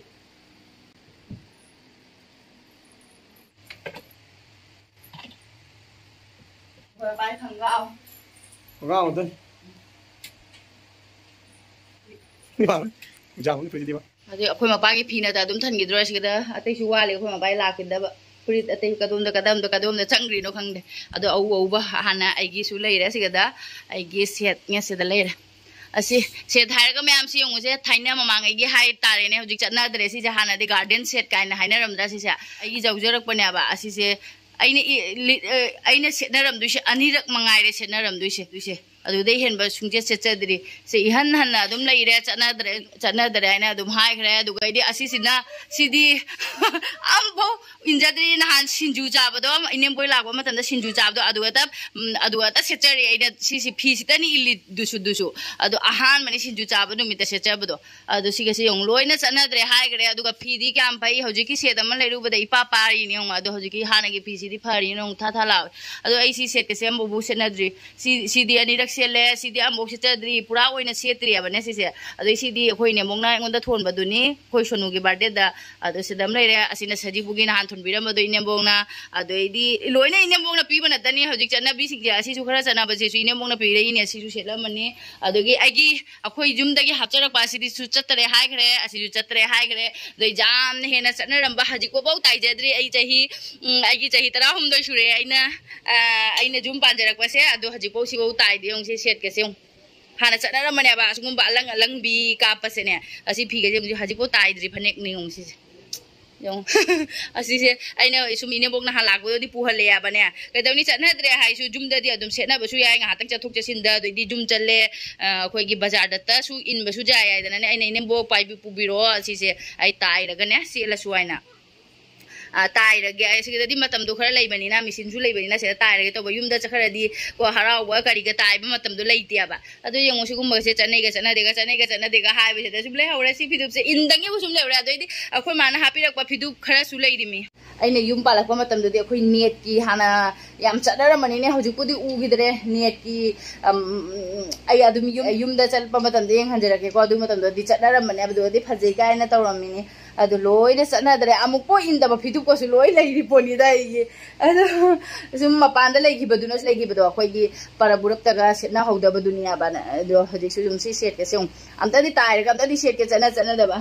ꯍꯣꯏ, ꯚꯥꯏ, ꯈꯪꯒꯥꯎ꯫ ꯈꯪꯒꯥꯎ ꯑꯗꯨꯝ꯫ ꯌꯥꯝ ꯐꯖꯗꯦꯕ꯫ ꯑꯗꯨ ꯑꯩꯈꯣꯏ ꯃꯄꯥꯒꯤ ꯐꯤꯅꯗ ꯑꯗꯨꯝ ꯊꯟꯈꯤꯗ꯭ꯔꯣ ꯁꯤꯗ? ꯑꯇꯩꯁꯨ ꯋꯥꯠꯂꯤ ꯑꯩꯈꯣꯏ ꯃꯄꯥꯒꯤ ꯂꯥꯛꯈꯤꯗꯕ꯫ ꯐꯨꯔꯤꯠ ꯑꯇꯩ ꯀꯗꯣꯝꯗ, ꯀꯗꯣꯝꯗ, ꯀꯗꯣꯝꯗ ꯆꯪꯈ꯭ꯔꯤꯅꯣ ꯈꯪꯗꯦ꯫ ꯑꯗꯣ ꯑꯎ ꯑꯎꯕ ꯍꯥꯟꯅ ꯑꯩꯒꯤꯁꯨ ꯂꯩꯔꯦ ꯁꯤꯒꯗ꯫ ꯑꯩꯒꯤ ꯁꯦꯠ ꯉꯁꯤꯗ ꯂꯩꯔꯦ꯫ ꯑꯁꯤ ꯁꯦꯠ ꯍꯥꯏꯔꯒ ꯃꯌꯥꯝꯁꯤ ꯌꯦꯡꯉꯨꯁꯦ, ꯊꯥꯏꯅ ꯃꯃꯥꯡꯉꯩꯒꯤ ꯍꯥꯏ ꯇꯥꯔꯦꯅꯦ, ꯍꯧꯖꯤꯛ ꯆꯠꯅꯗ꯭ꯔꯦ ꯁꯤꯁꯦ꯫ ꯍꯥꯟꯅꯗꯤ ꯒꯥꯔꯗꯦꯟ ꯁꯦꯠ ꯀꯥꯏꯅ ꯍꯥꯏꯅꯔꯝꯗ꯭ꯔꯥ ꯁꯤꯁꯦ? ꯑꯩꯒꯤ ꯌꯧꯖꯔꯛꯄꯅꯦꯕ꯫ ꯑꯁꯤꯁꯦ ꯑꯩꯅ ꯏ-, ꯂꯤ-, ꯑ, ꯑꯩꯅ ꯁꯦꯠꯅꯔꯝꯗꯣꯏꯁꯦ ꯑꯅꯤꯔꯛ ꯃꯉꯥꯏꯔꯦ ꯁꯦꯠꯅꯔꯝꯗꯣꯏꯁꯦ꯫ ꯑꯗꯨꯏꯁꯦ ꯑꯗꯨꯗꯩ ꯍꯦꯟꯕ ꯁꯨꯡꯆꯦꯠ ꯁꯦꯠꯆꯗ꯭ꯔꯤ꯫ ꯁꯦ ꯏꯍꯟ ꯍꯟꯅ ꯑꯗꯨꯝ ꯂꯩꯔꯦ, ꯆꯠꯅꯗ꯭ꯔꯦ, ꯆꯠꯅꯗ꯭ꯔꯦ ꯍꯥꯏꯅ ꯑꯗꯨꯝ ꯍꯥꯏꯈ꯭ꯔꯦ꯫ ꯑꯗꯨꯒ ꯑꯩꯗꯤ ꯑꯁꯤꯁꯤꯅ, ꯁꯤꯗꯤ ꯑꯝꯐꯥꯎ ꯏꯟꯖꯗ꯭ꯔꯤ꯫ ꯅꯍꯥꯟ ꯁꯤꯡꯖꯨ ꯆꯥꯕꯗꯣ, ꯏꯅꯦꯝꯕꯣꯏ ꯂꯥꯛꯄ ꯃꯇꯝꯗ ꯁꯤꯡꯖꯨ ꯆꯥꯕꯗꯣ, ꯑꯗꯨꯒ ꯎꯝ, ꯑꯗꯨꯒ ꯁꯦꯠꯆꯔꯤ ꯑꯩꯅ꯫ ꯁꯤꯁꯤ ꯐꯤꯁꯤꯇꯅꯤ ꯏꯜꯂꯤꯗꯨꯁꯨ, ꯗꯨꯁꯨ꯫ ꯑꯗꯣ ꯑꯍꯥꯟꯕꯅꯤ ꯁꯤꯡꯖꯨ ꯆꯥꯕ ꯅꯨꯃꯤꯠꯇ ꯁꯦꯠꯆꯕꯗꯣ꯫ ꯑꯗꯣ ꯁꯤꯒꯁꯦ ꯌꯦꯡꯉꯨ, ꯂꯣꯏꯅ ꯆꯠꯅꯗ꯭ꯔꯦ ꯍꯥꯏꯈ꯭ꯔꯦ꯫ ꯑꯗꯨꯒ ꯐꯤꯗꯤ ꯀꯌꯥꯝ ꯐꯩ, ꯍꯧꯖꯤꯛꯀꯤ ꯁꯦꯠ ꯑꯃ ꯂꯩꯔꯨꯕꯗ ꯏꯄꯥ ꯄꯥꯔꯤꯅꯦ ꯌꯦꯡꯉꯨ꯫ ꯑꯗꯣ ꯍꯧꯖꯤꯛꯀꯤ ꯍꯥꯟꯅꯒꯤ ꯐꯤꯁꯤꯗꯤ ꯐꯔꯤꯅꯦ ꯌꯦꯡꯉꯨ, ꯊꯥ ꯊꯥ ꯂꯥꯎꯋꯦ꯫ ꯑꯗꯣ ꯑꯩ ꯁꯤ ꯁꯦꯠꯀꯁꯦ ꯑꯃꯐꯥꯎ ꯁꯦꯠꯅꯗ꯭ꯔꯤ꯫ ꯁꯤ, ꯁꯤꯗꯤ ꯑꯅꯤꯔꯛ ꯁꯦꯠꯂꯦ, ꯁꯤꯗꯤ ꯑꯃꯐꯥꯎ ꯁꯦꯠꯆꯗ꯭ꯔꯤ, ꯄꯨꯔꯥ ꯑꯣꯏꯅ ꯁꯦꯠꯇ꯭ꯔꯤꯑꯕꯅꯦ ꯁꯤꯁꯦ꯫ ꯑꯗꯩ ꯁꯤꯗꯤ ꯑꯩꯈꯣꯏ ꯏꯅꯦꯝꯕꯣꯛꯅ ꯑꯩꯉꯣꯟꯗ ꯊꯣꯟꯕꯗꯨꯅꯤ, ꯑꯩꯈꯣꯏ ꯁꯣꯅꯨꯒꯤ ꯕꯥꯔꯗꯦꯗ꯫ ꯑꯗꯣ ꯁꯤꯗ ꯑꯃ ꯂꯩꯔꯦ, ꯑꯁꯤꯅ ꯁꯖꯤꯕꯨꯒꯤ ꯅꯍꯥꯟ ꯊꯣꯟꯕꯤꯔꯝꯕꯗꯣ ꯏꯅꯦꯝꯕꯣꯛꯅ꯫ ꯑꯗꯩꯗꯤ ꯂꯣꯏꯅ ꯏꯅꯦꯝꯕꯣꯛꯅ ꯄꯤꯕ ꯅꯠꯇꯅꯤ, ꯍꯧꯖꯤꯛ ꯆꯠꯅꯕꯤꯁꯤꯡꯁꯦ ꯑꯁꯤꯁꯨ ꯈꯔ ꯆꯠꯅꯕꯁꯤꯁꯨ ꯏꯅꯦꯝꯕꯣꯛꯅ ꯄꯤꯔꯛꯏꯅꯦ, ꯑꯁꯤꯁꯨ ꯁꯦꯠꯂꯝꯃꯅꯤ꯫ ꯑꯗꯒꯤ ꯑꯩꯒꯤ, ꯑꯩꯈꯣꯏ ꯌꯨꯝꯗꯒꯤ ꯍꯥꯞꯆꯔꯛꯄ ꯑꯁꯤꯗꯤꯁꯨ ꯆꯠꯇꯔꯦ ꯍꯥꯏꯈ꯭ꯔꯦ, ꯑꯁꯤꯁꯨ ꯆꯠꯇꯔꯦ ꯍꯥꯏꯈ꯭ꯔꯦ꯫ ꯑꯗꯩ ꯌꯥꯝꯅ ꯍꯦꯟꯅ ꯆꯠꯅꯔꯝꯕ ꯍꯧꯖꯤꯛꯐꯥꯎ ꯇꯥꯏꯖꯗ꯭ꯔꯤ꯫ ꯑꯩ ꯆꯍꯤ, ꯎꯝ, ꯑꯩꯒꯤ ꯆꯍꯤ ꯇꯔꯥꯍꯨꯝꯗꯣꯏ ꯁꯨꯔꯦ ꯑꯩꯅ, ꯑ, ꯑꯩꯅ ꯌꯨꯝ ꯄꯥꯟꯖꯔꯛꯄꯁꯦ, ꯑꯗꯣ ꯍꯧꯖꯤꯛꯐꯥꯎ ꯁꯤꯐꯥꯎ ꯇꯥꯏꯗꯦ꯫ ꯌꯦꯡꯉꯨꯁꯦ, ꯁꯦꯠꯀꯁꯦ ꯌꯦꯡꯉꯨ꯫ ꯍꯥꯟꯅ ꯆꯠꯅꯔꯝꯕꯅꯦꯕ ꯑꯁꯤꯒꯨꯝꯕ ꯑꯂꯪ ꯑꯂꯪꯕꯤ ꯀꯥꯞꯄꯁꯦꯅꯦ꯫ ꯑꯁꯤ ꯐꯤꯒꯁꯦ ꯍꯧꯖꯤꯛ, ꯍꯧꯖꯤꯛꯐꯥꯎ ꯇꯥꯏꯗ꯭ꯔꯤ꯫ ꯐꯅꯦꯛꯅꯤ ꯌꯦꯡꯉꯨ ꯁꯤꯁꯦ꯫ ꯌꯦꯡꯉꯨ꯫ ꯑꯁꯤꯁꯦ ꯑꯩꯅ ꯁꯨꯝ ꯏꯅꯦꯝꯕꯣꯛ ꯅꯍꯥꯟ ꯂꯥꯛꯄꯗꯗꯤ ꯄꯨꯍꯜꯂꯦ ꯍꯥꯏꯕꯅꯦ꯫ ꯀꯩꯗꯧꯅꯤ, ꯆꯠꯅꯗ꯭ꯔꯦ ꯍꯥꯏꯁꯨ ꯌꯨꯝꯗꯗꯤ ꯑꯗꯨꯝ ꯁꯦꯠꯅꯕꯁꯨ ꯌꯥꯏ, ꯉꯥꯏꯍꯥꯛꯇꯪ ꯆꯠꯊꯣꯛ ꯆꯠꯁꯤꯟꯗ꯫ ꯑꯗꯩꯗꯤ ꯌꯨꯝ ꯆꯠꯂꯦ, ꯑ, ꯑꯩꯈꯣꯏꯒꯤ ꯕꯖꯥꯔꯗꯇꯁꯨ ꯏꯟꯕꯁꯨ ꯌꯥꯏ ꯍꯥꯏꯗꯅꯅꯦ, ꯑꯩꯅ ꯏꯅꯦꯝꯕꯣꯛ ꯄꯥꯏꯕꯤ ꯄꯨꯕꯤꯔꯛꯑꯣ, ꯑꯁꯤꯁꯦ ꯑꯩ ꯇꯥꯏꯔꯒꯅꯦ ꯁꯦꯠꯂꯁꯨ ꯍꯥꯏꯅ꯫ ꯑ, ꯇꯥꯏꯔꯒꯦ, ꯑꯩ ꯁꯤꯗꯗꯤ ꯃꯇꯝꯗꯣ ꯈꯔ ꯂꯩꯕꯅꯤꯅ, ꯃꯦꯆꯤꯟꯁꯨ ꯂꯩꯕꯅꯤꯅ ꯁꯤꯗ ꯇꯥꯏꯔꯒꯦ ꯇꯧꯕ꯫ ꯌꯨꯝꯗ ꯆꯠꯈ꯭ꯔꯗꯤ ꯀꯣ, ꯍꯔꯥꯎꯕ ꯀꯔꯤꯒ ꯇꯥꯏꯕ ꯃꯇꯝꯗꯣ ꯂꯩꯇꯦꯕ꯫ ꯑꯗꯨ ꯌꯦꯡꯉꯣ, ꯁꯤꯒꯨꯝꯕꯁꯦ ꯆꯠꯅꯩꯒ ꯆꯠꯅꯗꯦꯒ, ꯆꯠꯅꯩꯒ ꯆꯠꯅꯗꯦꯒ ꯍꯥꯏꯕꯁꯤꯗ ꯁꯨꯝ ꯂꯩꯍꯧꯔꯦ꯫ ꯁꯤ ꯐꯤꯗꯨꯞꯁꯦ ꯏꯟꯗꯪꯒꯤꯕꯨ ꯁꯨꯝ ꯂꯩꯍꯧꯔꯦ꯫ ꯑꯗꯩꯗꯤ ꯑꯩꯈꯣꯏ ꯃꯥꯅ ꯍꯥꯞꯄꯤꯔꯛꯄ ꯐꯤꯗꯨꯞ ꯈꯔꯁꯨ ꯂꯩꯔꯤꯃꯤ꯫ ꯑꯩꯅ ꯌꯨꯝ ꯄꯥꯜꯂꯛꯄ ꯃꯇꯝꯗꯗꯤ ꯑꯩꯈꯣꯏ ꯅꯦꯠꯀꯤ ꯍꯥꯟꯅ ꯌꯥꯝ ꯆꯠꯅꯔꯝꯕꯅꯤꯅꯦ, ꯍꯧꯖꯤꯛꯄꯨꯗꯤ ꯎꯈꯤꯗ꯭ꯔꯦ꯫ ꯅꯦꯠꯀꯤ, ꯑꯝ, ꯑꯩ ꯑꯗꯨꯝ ꯌꯨꯝ, ꯌꯨꯝꯗ ꯆꯠꯄ ꯃꯇꯝꯗ ꯌꯦꯡꯍꯟꯖꯔꯛꯀꯦꯀꯣ꯫ ꯑꯗꯨ ꯃꯇꯝꯗꯗꯤ ꯆꯠꯅꯔꯝꯕꯅꯦ, ꯑꯗꯨꯗꯗꯤ ꯐꯖꯩ ꯀꯥꯏꯅ ꯇꯧꯔꯝꯃꯤꯅꯤ꯫ ꯑꯗꯨ ꯂꯣꯏꯅ ꯆꯠꯅꯗ꯭ꯔꯦ꯫ ꯑꯃꯨꯛꯐꯥꯎ ꯏꯟꯗꯕ ꯐꯤꯗꯨꯞꯀꯁꯨ ꯂꯣꯏ ꯂꯩꯔꯤ ꯄꯣꯠꯅꯤꯗ ꯑꯩꯒꯤ꯫ ꯑꯗꯣ ꯁꯨꯝ ꯃꯄꯥꯟꯗ ꯂꯩꯈꯤꯕꯗꯨꯅꯁꯨ ꯂꯩꯈꯤꯕꯗꯣ, ꯑꯩꯈꯣꯏꯒꯤ ꯄꯔꯕ ꯎꯔꯞꯇꯒ ꯁꯦꯠꯅꯍꯧꯗꯕꯗꯨꯅꯦꯕ꯫ ꯑꯗꯣ ꯍꯧꯖꯤꯛꯁꯨ ꯁꯨꯝ ꯁꯤ ꯁꯦꯠꯀꯦ ꯁꯤ ꯌꯦꯡꯉꯨ꯫ ꯑꯝꯇꯗꯤ ꯇꯥꯏꯔꯒ ꯑꯝꯇꯗꯤ ꯁꯦꯠꯀꯦ, ꯆꯠꯅ ꯆꯠꯅꯗꯕ꯫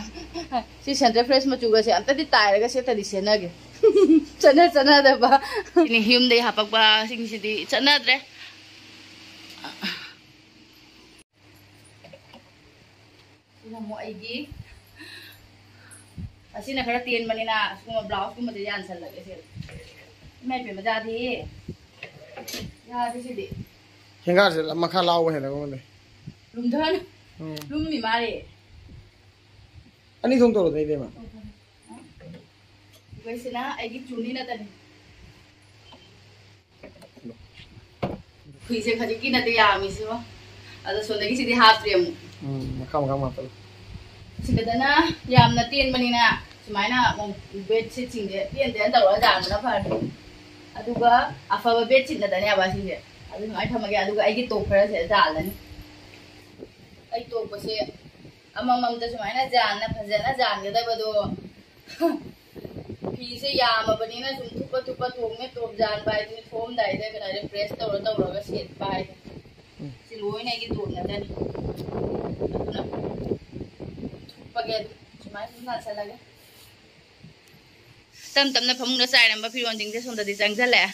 C centre fresh ꯃꯆꯨꯒꯁꯦ ꯑꯝꯇꯗꯤ ꯇꯥꯏꯔꯒ ꯁꯦꯠꯇꯗꯤ ꯁꯦꯠꯅꯒꯦ꯫ ꯆꯠꯅ ꯆꯠꯅꯗꯕ꯫ ꯁꯤꯅꯤ ꯌꯨꯝꯗꯒꯤ ꯍꯥꯄꯛꯄꯁꯤꯡꯁꯤꯗꯤ ꯆꯠꯅꯗ꯭ꯔꯦ꯫ ꯁꯤꯅ ꯑꯃꯨꯛ ꯑꯩꯒꯤ, ꯑꯁꯤꯅ ꯈꯔ ꯇꯦꯟꯕꯅꯤꯅ ꯁꯤꯒꯨꯝꯕ ꯕ꯭ꯂꯥꯎꯁꯀꯨꯝꯕꯁꯦ ꯌꯥꯟꯁꯜꯂꯒꯦ ꯁꯤ꯫ ꯏꯃꯥ ꯏꯄꯦꯝꯃ, ꯌꯥꯗꯦꯍꯦ꯫ ꯌꯥꯗꯦ ꯁꯤꯗꯤ꯫ ꯍꯦꯡꯒꯥꯔꯁꯦ ꯃꯈꯥ ꯂꯥꯎꯕ ꯍꯦꯜꯂꯒ ꯂꯩ꯫ ꯂꯨꯝꯊꯅ꯫ ꯎꯝ꯫ ꯂꯨꯝꯃꯤ ꯃꯥꯜꯂꯦ꯫ ꯑꯅꯤ ꯊꯣꯡ ꯇꯧꯔꯣ, ꯏꯕꯦꯝꯃ꯫ ꯑꯩꯈꯣꯏꯁꯤꯅ ꯑꯩꯒꯤ ꯆꯨꯅꯤ ꯅꯠꯇꯅꯤ꯫ ꯐꯤꯁꯦ ꯈꯖꯤꯛꯀꯤ ꯅꯠꯇꯦ ꯌꯥꯝꯃꯤꯁꯤꯕꯣ꯫ ꯑꯗꯣ ꯁꯣꯝꯗꯒꯤ ꯁꯤꯗꯤ ꯍꯥꯞꯇ꯭ꯔꯦ ꯑꯃꯨꯛ꯫ ꯎꯝ, ꯃꯈꯥ, ꯃꯈꯥ, ꯃꯈꯥ ꯍꯥꯞꯄꯗꯣ꯫ ꯁꯤꯗꯅ ꯌꯥꯝꯅ ꯇꯦꯟꯕꯅꯤꯅ ꯁꯨꯃꯥꯏꯅ ꯑꯃꯨꯛ ꯕꯦꯗꯁꯤꯠꯁꯤꯡꯁꯦ ꯇꯦꯟ ꯇꯦꯟ ꯇꯧꯔꯒ ꯌꯥꯟꯕꯅ ꯐꯔꯅꯤ꯫ ꯑꯗꯨꯒ ꯑꯐꯕ ꯕꯦꯗꯁꯤꯠ ꯅꯠꯇꯅꯦꯕ ꯁꯤꯁꯦ꯫ ꯑꯗꯨ ꯁꯨꯃꯥꯏꯅ ꯊꯝꯃꯒꯦ꯫ ꯑꯗꯨꯒ ꯑꯩꯒꯤ ꯇꯣꯞ ꯈꯔꯁꯦ ꯌꯥꯜꯂꯅꯤ꯫ ꯑꯩ ꯇꯣꯞꯄꯁꯦ ꯑꯃꯃꯝꯇ ꯁꯨꯃꯥꯏꯅ ꯌꯥꯟꯅ ꯐꯖꯅ ꯌꯥꯟꯒꯗꯕꯗꯣ꯫ ꯐꯤꯁꯦ ꯌꯥꯝꯃꯕꯅꯤꯅ ꯁꯨꯝ ꯊꯨꯞꯄ ꯊꯨꯞꯄ ꯊꯣꯡꯉꯦ꯫ ꯇꯣꯞ ꯌꯥꯟꯕ ꯍꯥꯏꯗꯨꯅꯤ꯫ ꯊꯣꯛꯑꯝꯗꯥꯏꯗ ꯀꯩꯅꯣ ꯍꯥꯏꯗꯤ ꯄ꯭ꯔꯦꯁ ꯇꯧꯔ ꯇꯧꯔꯒ ꯁꯦꯠꯄ ꯍꯥꯏꯗꯣ꯫ ꯎꯝ꯫ ꯁꯤ ꯂꯣꯏꯅ ꯑꯩꯒꯤ ꯇꯣꯞ ꯅꯠꯇꯅꯤ꯫ ꯑꯗꯨꯅ ꯊꯨꯞꯄꯒꯦ ꯑꯗꯨꯝ ꯁꯨꯃꯥꯏꯅ ꯁꯨꯝ ꯌꯥꯟꯁꯜꯂꯒꯦ꯫ ꯇꯞ ꯇꯞꯅ ꯐꯃꯨꯡꯗ ꯆꯥꯏꯔꯝꯕ ꯐꯤꯔꯣꯟꯁꯤꯡꯁꯦ ꯁꯣꯝꯗꯗꯤ ꯆꯪꯁꯤꯜꯂꯛꯑꯦ꯫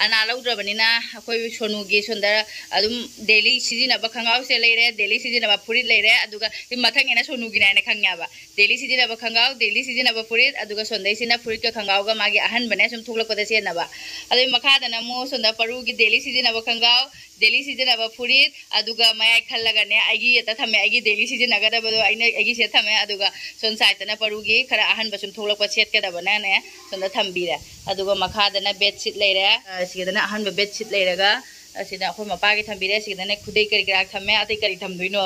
ꯑꯅꯥ ꯂꯧꯗ꯭ꯔꯕꯅꯤꯅ ꯑꯩꯈꯣꯏ ꯁꯣꯅꯨꯒꯤ ꯁꯣꯟꯗ ꯑꯗꯨꯝ ꯗꯦꯂꯤ ꯁꯤꯖꯤꯟꯅꯕ ꯈꯣꯡꯒ꯭ꯔꯥꯎꯁꯦ ꯂꯩꯔꯦ, ꯗꯦꯂꯤ ꯁꯤꯖꯤꯟꯅꯕ ꯐꯨꯔꯤꯠ ꯂꯩꯔꯦ, ꯑꯗꯨꯒ ꯁꯤ ꯃꯊꯪꯒꯤꯅ ꯁꯣꯅꯨꯒꯤꯅꯦ ꯍꯥꯏꯅ ꯈꯪꯉꯦꯕ꯫ ꯗꯦꯂꯤ ꯁꯤꯖꯤꯟꯅꯕ ꯈꯣꯡꯒ꯭ꯔꯥꯎ, ꯗꯦꯂꯤ ꯁꯤꯖꯤꯟꯅꯕ ꯐꯨꯔꯤꯠ, ꯑꯗꯨꯒ ꯁꯣꯟꯗꯩꯁꯤꯅ ꯐꯨꯔꯤꯠꯀ ꯈꯣꯡꯒ꯭ꯔꯥꯎꯒ ꯃꯥꯒꯤ ꯑꯍꯟꯕꯅꯦ ꯁꯨꯝ ꯊꯣꯛꯂꯛꯄꯗ ꯁꯦꯠꯅꯕ꯫ ꯑꯗꯨꯒꯤ ꯃꯈꯥꯗꯅ ꯑꯃꯨꯛ ꯁꯣꯝꯗ ꯄꯔꯨꯒꯤ ꯗꯦꯂꯤ ꯁꯤꯖꯤꯟꯅꯕ ꯈꯣꯡꯒ꯭ꯔꯥꯎ, ꯗꯦꯂꯤ ꯁꯤꯖꯤꯟꯅꯕ ꯐꯨꯔꯤꯠ, ꯑꯗꯨꯒ ꯃꯌꯥꯏ ꯈꯜꯂꯒꯅꯦ ꯑꯩꯒꯤ ꯍꯦꯛꯇ ꯊꯝꯃꯦ꯫ ꯑꯩꯒꯤ ꯗꯦꯂꯤ ꯁꯤꯖꯤꯟꯅꯒꯗꯕꯗꯣ ꯑꯩꯅ ꯑꯩꯒꯤ ꯁꯦꯠ ꯊꯝꯃꯦ꯫ ꯑꯗꯨꯒ ꯁꯣꯝ ꯁꯥꯏꯠꯇꯅ ꯄꯔꯨꯒꯤ ꯈꯔ ꯑꯍꯟꯕ ꯁꯨꯝ ꯊꯣꯛꯂꯛꯄ ꯁꯦꯠꯀꯗꯕꯅꯅꯦ ꯁꯣꯝꯗ ꯊꯝꯕꯤꯔꯦ꯫ ꯑꯗꯨꯒ ꯃꯈꯥꯗꯅ ꯕꯦꯗꯁꯤꯠ ꯂꯩꯔꯦ꯫ ꯑ, ꯁꯤꯗꯅ ꯑꯍꯟꯕ ꯕꯦꯗꯁꯤꯠ ꯂꯩꯔꯒ ꯑꯁꯤꯗ ꯑꯩꯈꯣꯏ ꯃꯄꯥꯒꯤ ꯊꯝꯕꯤꯔꯦ꯫ ꯁꯤꯗꯅ ꯈꯨꯗꯩ ꯀꯔꯤ ꯀꯔꯥ ꯊꯝꯃꯦ꯫ ꯑꯇꯩ ꯀꯔꯤ ꯊꯝꯗꯣꯏꯅꯣ?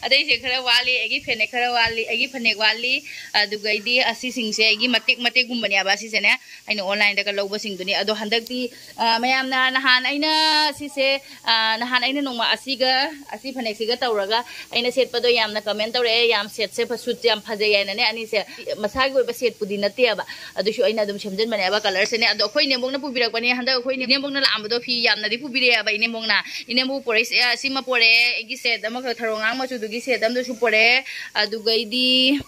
ꯑꯇꯩꯁꯦ ꯈꯔ ꯋꯥꯠꯂꯤ꯫ ꯑꯩꯒꯤ ꯐꯅꯦꯛ ꯈꯔ ꯋꯥꯠꯂꯤ, ꯑꯩꯒꯤ ꯐꯅꯦꯛ ꯋꯥꯠꯂꯤ꯫ ꯑꯗꯨꯒ ꯑꯩꯗꯤ ꯑꯁꯤꯁꯤꯡꯁꯦ ꯑꯩꯒꯤ ꯃꯇꯦꯛ ꯃꯇꯦꯛꯀꯨꯝꯕꯅꯦꯕ꯫ ꯑꯁꯤꯁꯦꯅꯦ ꯑꯩꯅ ꯑꯣꯟꯂꯥꯏꯟꯗꯒ ꯂꯧꯕꯁꯤꯡꯗꯨꯅꯤ꯫ ꯑꯗꯣ ꯍꯟꯗꯛꯇꯤ, ꯑ, ꯃꯌꯥꯝꯅ ꯅꯍꯥꯟ ꯑꯩꯅ ꯁꯤꯁꯦ, ꯑ, ꯅꯍꯥꯟ ꯑꯩꯅ ꯅꯣꯡꯃ ꯑꯁꯤꯒ ꯑꯁꯤ ꯐꯅꯦꯛꯁꯤꯒ ꯇꯧꯔꯒ ꯑꯩꯅ ꯁꯦꯠꯄꯗꯣ ꯌꯥꯝꯅ ꯀꯃꯦꯟ ꯇꯧꯔꯛꯑꯦ, "ꯌꯥꯝ ꯁꯦꯠꯁꯦ ꯐ-, ꯁꯨꯠꯁꯦ ꯌꯥꯝ ꯐꯖꯩ" ꯍꯥꯏꯅꯅꯦ꯫ ꯑꯅꯤꯁꯦ ꯃꯁꯥꯒꯤ ꯑꯣꯏꯕ ꯁꯦꯠꯄꯨꯗꯤ ꯅꯠꯇꯦꯕ, ꯑꯗꯨꯁꯨ ꯑꯩꯅ ꯑꯗꯨꯝ ꯁꯦꯝꯖꯤꯟꯕꯅꯦꯕ꯫ ꯀꯂꯔꯁꯦꯅꯦ꯫ ꯑꯗꯣ ꯑꯩꯈꯣꯏ ꯏꯅꯦꯝꯕꯣꯛꯅ ꯄꯨꯕꯤꯔꯛꯄꯅꯦ꯫ ꯍꯟꯗꯛ ꯑꯩꯈꯣꯏ ꯏꯅꯦꯝꯕꯣꯛꯅ ꯂꯥꯛꯑꯝꯕꯗꯣ ꯐꯤ ꯌꯥꯝꯅꯗꯤ ꯄꯨꯕꯤꯔꯛꯑꯦꯕ ꯏꯅꯦꯝꯕꯣꯛꯅ꯫ ꯏꯅꯦꯝꯕꯣꯛ ꯄꯣꯔꯛꯏꯁꯦ, ꯑ, ꯁꯤꯃ ꯄꯣꯔꯛꯑꯦ, ꯑꯩꯒꯤ ꯁꯦꯠ ꯑꯃꯈꯛ ꯊꯔꯣ ꯉꯥꯡ ꯃꯆꯨꯗꯨꯒꯤ ꯁꯦꯠ ꯑꯃꯗꯨꯁꯨ ꯄꯣꯔꯛꯑꯦ꯫ ꯑꯗꯨꯒꯩꯗꯤ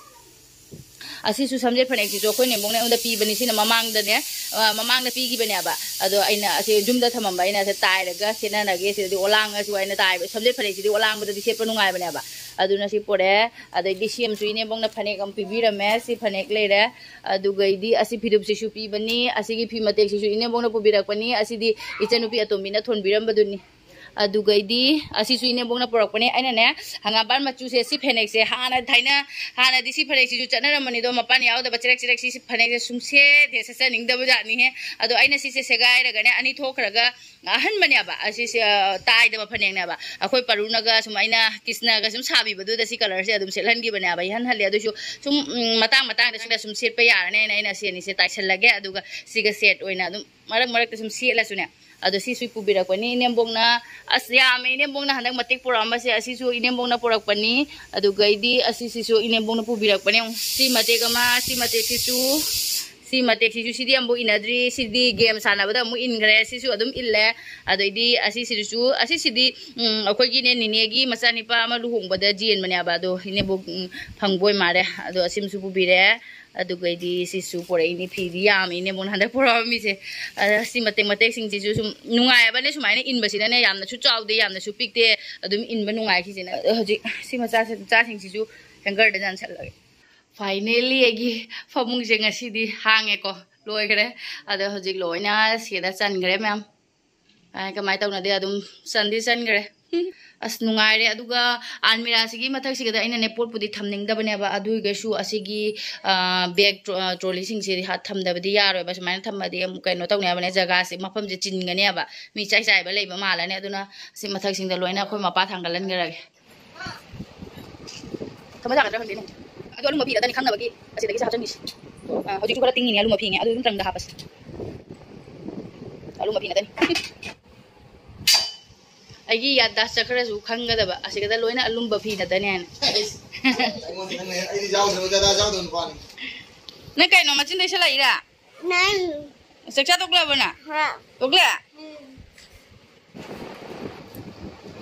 ꯑꯁꯤꯁꯨ ꯁꯝꯖꯦꯠ ꯐꯅꯦꯛꯁꯤꯁꯨ ꯑꯩꯈꯣꯏ ꯅꯦꯝꯕꯣꯛꯅ ꯑꯩꯉꯣꯟꯗ ꯄꯤꯕꯅꯤ꯫ ꯁꯤꯅ ꯃꯃꯥꯡꯗꯅꯦ, ꯑ, ꯃꯃꯥꯡꯗ ꯄꯤꯈꯤꯕꯅꯦꯕ꯫ ꯑꯗꯣ ꯑꯩꯅ ꯑꯁꯤ ꯌꯨꯝꯗ ꯊꯝꯃꯝꯕ, ꯑꯩꯅ ꯑꯁꯤ ꯇꯥꯏꯔꯒ ꯁꯦꯠꯅꯔꯒꯦ꯫ ꯁꯤꯗꯗꯤ ꯑꯣꯂꯥꯡꯉꯁꯨ ꯑꯩꯅ ꯇꯥꯏꯕ, ꯁꯝꯖꯦꯠ ꯐꯅꯦꯛꯁꯤꯗꯤ ꯑꯣꯂꯥꯡꯕꯗꯗꯤ ꯁꯦꯠꯄ ꯅꯨꯡꯉꯥꯏꯕꯅꯦꯕ꯫ ꯑꯗꯨꯅ ꯁꯤ ꯄꯣꯔꯛꯑꯦ꯫ ꯑꯗꯩꯗꯤ ꯁꯤ ꯑꯃꯁꯨ ꯏꯅꯦꯝꯕꯣꯛꯅ ꯐꯅꯦꯛ ꯑꯃ ꯄꯤꯕꯤꯔꯝꯃꯦ꯫ ꯁꯤ ꯐꯅꯦꯛ ꯂꯩꯔꯦ꯫ ꯑꯗꯨꯒꯩꯗꯤ ꯑꯁꯤ ꯐꯤꯗꯨꯞꯁꯤꯁꯨ ꯄꯤꯕꯅꯤ꯫ ꯑꯁꯤꯒꯤ ꯐꯤ ꯃꯇꯦꯛꯁꯤꯁꯨ ꯏꯅꯦꯝꯕꯣꯛꯅ ꯄꯨꯕꯤꯔꯛꯄꯅꯤ꯫ ꯑꯁꯤꯗꯤ ꯏꯆꯟꯅꯨꯄꯤ ꯑꯇꯣꯝꯕꯤꯅ ꯊꯣꯟꯕꯤꯔꯝꯕꯗꯨꯅꯤ꯫ ꯑꯗꯨꯒꯩꯗꯤ ꯑꯁꯤꯁꯨ ꯏꯅꯦꯝꯕꯣꯛꯅ ꯄꯨꯔꯛꯄꯅꯦ꯫ ꯑꯩꯅꯅꯦ, ꯍꯪꯒꯥꯝꯄꯥꯟ ꯃꯆꯨꯁꯦ, ꯁꯤ ꯐꯅꯦꯛꯁꯦ ꯍꯥꯟꯅ ꯊꯥꯏꯅ, ꯍꯥꯟꯅꯗꯤ ꯁꯤ ꯐꯅꯦꯛꯁꯤꯁꯨ ꯆꯠꯅꯔꯝꯕꯅꯤꯗꯣ, ꯃꯄꯥꯟ ꯌꯥꯎꯗꯕ ꯆꯦꯔꯦꯛ ꯆꯦꯔꯦꯛ, ꯁꯤ ꯐꯅꯦꯛꯁꯦ ꯁꯨꯡꯁꯦꯠ ꯍꯦꯛ ꯁꯦꯠꯆꯅꯤꯡꯗꯕ ꯖꯥꯠꯅꯤꯍꯦ꯫ ꯑꯗꯣ ꯑꯩꯅ ꯁꯤꯁꯦ ꯁꯦꯒꯥꯏꯔꯒꯅꯦ, ꯑꯅꯤ ꯊꯣꯛꯈ꯭ꯔꯒ ꯑꯍꯟꯕꯅꯦꯕ, ꯑꯁꯤꯁꯦ, ꯑ, ꯇꯥꯏꯗꯕ ꯐꯅꯦꯛꯅꯦꯕ꯫ ꯑꯩꯈꯣꯏ ꯄꯔꯨꯅꯒ ꯁꯨꯝ, ꯑꯩꯅ ꯀ꯭ꯔꯤꯁꯅꯒ ꯁꯨꯝ ꯁꯥꯕꯤꯕꯗꯨꯗ ꯁꯤ ꯀꯂꯔꯁꯦ ꯑꯗꯨꯝ ꯁꯦꯠꯍꯟꯈꯤꯕꯅꯦꯕ, ꯏꯍꯟ ꯍꯜꯂꯦ꯫ ꯑꯗꯨꯁꯨ ꯁꯨꯝ, ꯎꯝ, ꯃꯇꯥꯡ ꯃꯇꯥꯡꯗ ꯁꯨꯝ, ꯁꯨꯝ ꯁꯦꯠꯄ ꯌꯥꯔꯅꯦꯅ ꯑꯩꯅ ꯁꯤ ꯑꯅꯤꯁꯦ ꯇꯥꯏꯁꯜꯂꯒꯦ꯫ ꯑꯗꯨꯒ ꯁꯤꯒ ꯁꯦꯠ ꯑꯣꯏꯅ ꯑꯗꯨꯝ ꯃꯔꯛ ꯃꯔꯛꯇ ꯁꯨꯝ ꯁꯦꯠꯂꯁꯨꯅꯦ꯫ ꯑꯗꯣ ꯁꯤꯁꯨ ꯄꯨꯕꯤꯔꯛꯄꯅꯤ ꯏꯅꯦꯝꯕꯣꯛꯅ꯫ ꯑꯁ, ꯌꯥꯝꯃꯦ ꯏꯅꯦꯝꯕꯣꯛꯅ ꯍꯟꯗꯛ ꯃꯇꯦꯛ ꯄꯨꯔꯛꯑꯝꯕꯁꯦ꯫ ꯑꯁꯤꯁꯨ ꯏꯅꯦꯝꯕꯣꯛꯅ ꯄꯨꯔꯛꯄꯅꯤ꯫ ꯑꯗꯨꯒꯩꯗꯤ ꯑꯁꯤꯁꯤꯁꯨ ꯏꯅꯦꯝꯕꯣꯛꯅ ꯄꯨꯕꯤꯔꯛꯄꯅꯦ꯫ ꯁꯤ ꯃꯇꯦꯛ ꯑꯃ, ꯁꯤ ꯃꯇꯦꯛꯁꯤꯁꯨ, ꯁꯤ ꯃꯇꯦꯛꯁꯤꯁꯨ, ꯁꯤꯗꯤ ꯑꯃꯨꯛ ꯏꯟꯅꯗ꯭ꯔꯤ꯫ ꯁꯤꯗꯤ ꯒꯦꯝ ꯁꯥꯟꯅꯕꯗ ꯑꯃꯨꯛ ꯏꯟꯈ꯭ꯔꯦ꯫ ꯁꯤꯁꯨ ꯑꯗꯨꯝ ꯏꯜꯂꯦ꯫ ꯑꯗꯩꯗꯤ ꯑꯁꯤꯁꯤꯁꯨ, ꯑꯁꯤꯁꯤꯗꯤ, ꯎꯝ, ꯑꯩꯈꯣꯏꯒꯤꯅꯦ, ꯅꯤꯅꯦꯒꯤ ꯃꯆꯥꯅꯤꯄꯥ ꯑꯃ ꯂꯨꯍꯣꯡꯕꯗ ꯆꯦꯟꯕꯅꯦꯕ꯫ ꯑꯗꯣ ꯏꯅꯦꯝꯕꯣꯛ, ꯎꯝ, ꯐꯪꯕ ꯑꯣꯏ ꯃꯥꯜꯂꯦ꯫ ꯑꯗꯣ ꯑꯁꯤꯃꯁꯨ ꯄꯨꯕꯤꯔꯦ꯫ ꯑꯗꯨꯒꯩꯗꯤ ꯁꯤꯁꯨ ꯄꯣꯔꯛꯏꯅꯤ꯫ ꯐꯤꯗꯤ ꯌꯥꯝꯃꯤꯅꯦ ꯃꯣꯟ ꯍꯟꯗꯛ ꯄꯣꯔꯛꯑꯝꯃꯤꯁꯦ꯫ ꯑꯗ ꯁꯤ ꯃꯇꯦꯛ ꯃꯇꯦꯛꯁꯤꯡꯁꯤꯁꯨ ꯁꯨꯝ ꯅꯨꯡꯉꯥꯏꯕꯅꯦ ꯁꯨꯃꯥꯏꯅ ꯏꯟꯕꯁꯤꯅꯅꯦ꯫ ꯌꯥꯝꯅꯁꯨ ꯆꯥꯎꯗꯦ, ꯌꯥꯝꯅꯁꯨ ꯄꯤꯛꯇꯦ, ꯑꯗꯨꯝ ꯏꯟꯕ ꯅꯨꯡꯉꯥꯏ ꯁꯤꯁꯤꯅ꯫ ꯑꯗꯣ ꯍꯧꯖꯤꯛ ꯁꯤ ꯃꯆꯥꯁꯦ, ꯃꯆꯥꯁꯤꯡꯁꯤꯁꯨ ꯍꯦꯡꯒꯔꯗ ꯌꯥꯟꯁꯜꯂꯒꯦ꯫ Finally ꯑꯩꯒꯤ ꯐꯃꯨꯡꯁꯦ ꯉꯁꯤꯗꯤ ꯍꯥꯡꯉꯦꯀꯣ, ꯂꯣꯏꯈ꯭ꯔꯦ꯫ ꯑꯗꯣ ꯍꯧꯖꯤꯛ ꯂꯣꯏꯅ ꯁꯤꯗ ꯆꯟꯈ꯭ꯔꯦ ꯃꯌꯥꯝ꯫ ꯑꯥ, ꯀꯃꯥꯏꯅ ꯇꯧꯅꯗꯦ, ꯑꯗꯨꯝ ꯆꯟꯗꯤ ꯆꯟꯈ꯭ꯔꯦ꯫ ꯑꯁ, ꯅꯨꯡꯉꯥꯏꯔꯦ꯫ ꯑꯗꯨꯒ ꯑꯜꯃꯤꯔꯥꯁꯤꯒꯤ ꯃꯊꯛꯁꯤꯒꯗ ꯑꯩꯅꯅꯦ ꯄꯣꯠꯄꯨꯗꯤ ꯊꯝꯅꯤꯡꯗꯕꯅꯦꯕ, ꯑꯗꯨ ꯑꯣꯏꯔꯒꯁꯨ ꯑꯁꯤꯒꯤ, ꯑꯥ, ꯕꯦꯒ ꯇ꯭ꯔꯣ-, ꯑꯥ, ꯇ꯭ꯔꯣꯂꯤꯁꯤꯡꯁꯦ ꯍꯥ-, ꯊꯝꯗꯕꯗꯤ ꯌꯥꯔꯣꯏꯕ꯫ ꯁꯨꯃꯥꯏꯅ ꯊꯝꯃꯗꯤ ꯑꯃꯨꯛ ꯀꯩꯅꯣ ꯇꯧꯅꯤ ꯍꯥꯏꯕꯅꯦ, ꯖꯒꯥꯁꯦ, ꯃꯐꯝꯁꯦ ꯆꯤꯟꯒꯅꯦꯕ, ꯃꯤ ꯆꯥꯏ ꯆꯥꯏꯕ ꯂꯩꯕ ꯃꯥꯜꯂꯅꯤ꯫ ꯑꯗꯨꯅ ꯁꯤ ꯃꯊꯛꯁꯤꯡꯗ ꯂꯣꯏꯅ ꯑꯩꯈꯣꯏ ꯃꯄꯥ ꯊꯥꯡꯒꯠꯍꯟꯈ꯭ꯔꯒꯦ꯫ ꯊꯝꯕ ꯌꯥꯒꯗ꯭ꯔꯥ ꯈꯪꯗꯦꯅꯦ꯫ ꯑꯗꯣ ꯑꯂꯨꯝꯕ ꯐꯤ ꯅꯠꯇꯅꯤ ꯈꯪꯅꯕꯒꯤ ꯑꯁꯤꯗꯒꯤꯁꯨ ꯍꯥꯞꯆꯤꯟꯈꯤꯁꯦ꯫ ꯑꯥ, ꯍꯧꯖꯤꯛꯁꯨ ꯈꯔ ꯇꯤꯡꯉꯤꯅꯦ ꯑꯂꯨꯝꯕ ꯐꯤꯅꯦ, ꯑꯗꯨ ꯑꯗꯨꯝ ꯇ꯭ꯔꯪꯗ ꯍꯥꯞꯄꯁꯤ꯫ ꯑꯂꯨꯝꯕ ꯐꯤ ꯅꯠꯇꯅꯤ꯫ ꯑꯩꯒꯤ ꯌꯥꯗꯗꯥꯁ ꯆꯠꯈ꯭ꯔꯁꯨ ꯈꯪꯒꯗꯕ, ꯑꯁꯤꯒꯗ ꯂꯣꯏꯅ ꯑꯂꯨꯝꯕ ꯐꯤ ꯅꯠꯇꯅꯤ ꯍꯥꯏꯅ꯫ ꯑꯩꯉꯣꯟꯗ ꯈꯪꯅꯩ, ꯑꯩꯗꯤ ꯌꯥꯎꯗꯕ, ꯗꯗꯥ ꯌꯥꯎꯗꯕ ꯅꯨꯄꯥꯅꯤ꯫ ꯅꯪ ꯀꯩꯅꯣ ꯃꯆꯤꯟ ꯂꯩꯁꯜꯂꯛꯏꯔꯥ? ꯅꯪ꯫ ꯆꯥꯛ ꯆꯥ ꯇꯣꯛꯂꯕꯣ ꯅꯪ? ꯍꯥ꯫ ꯇꯣꯛꯂꯦ? ꯎꯝ꯫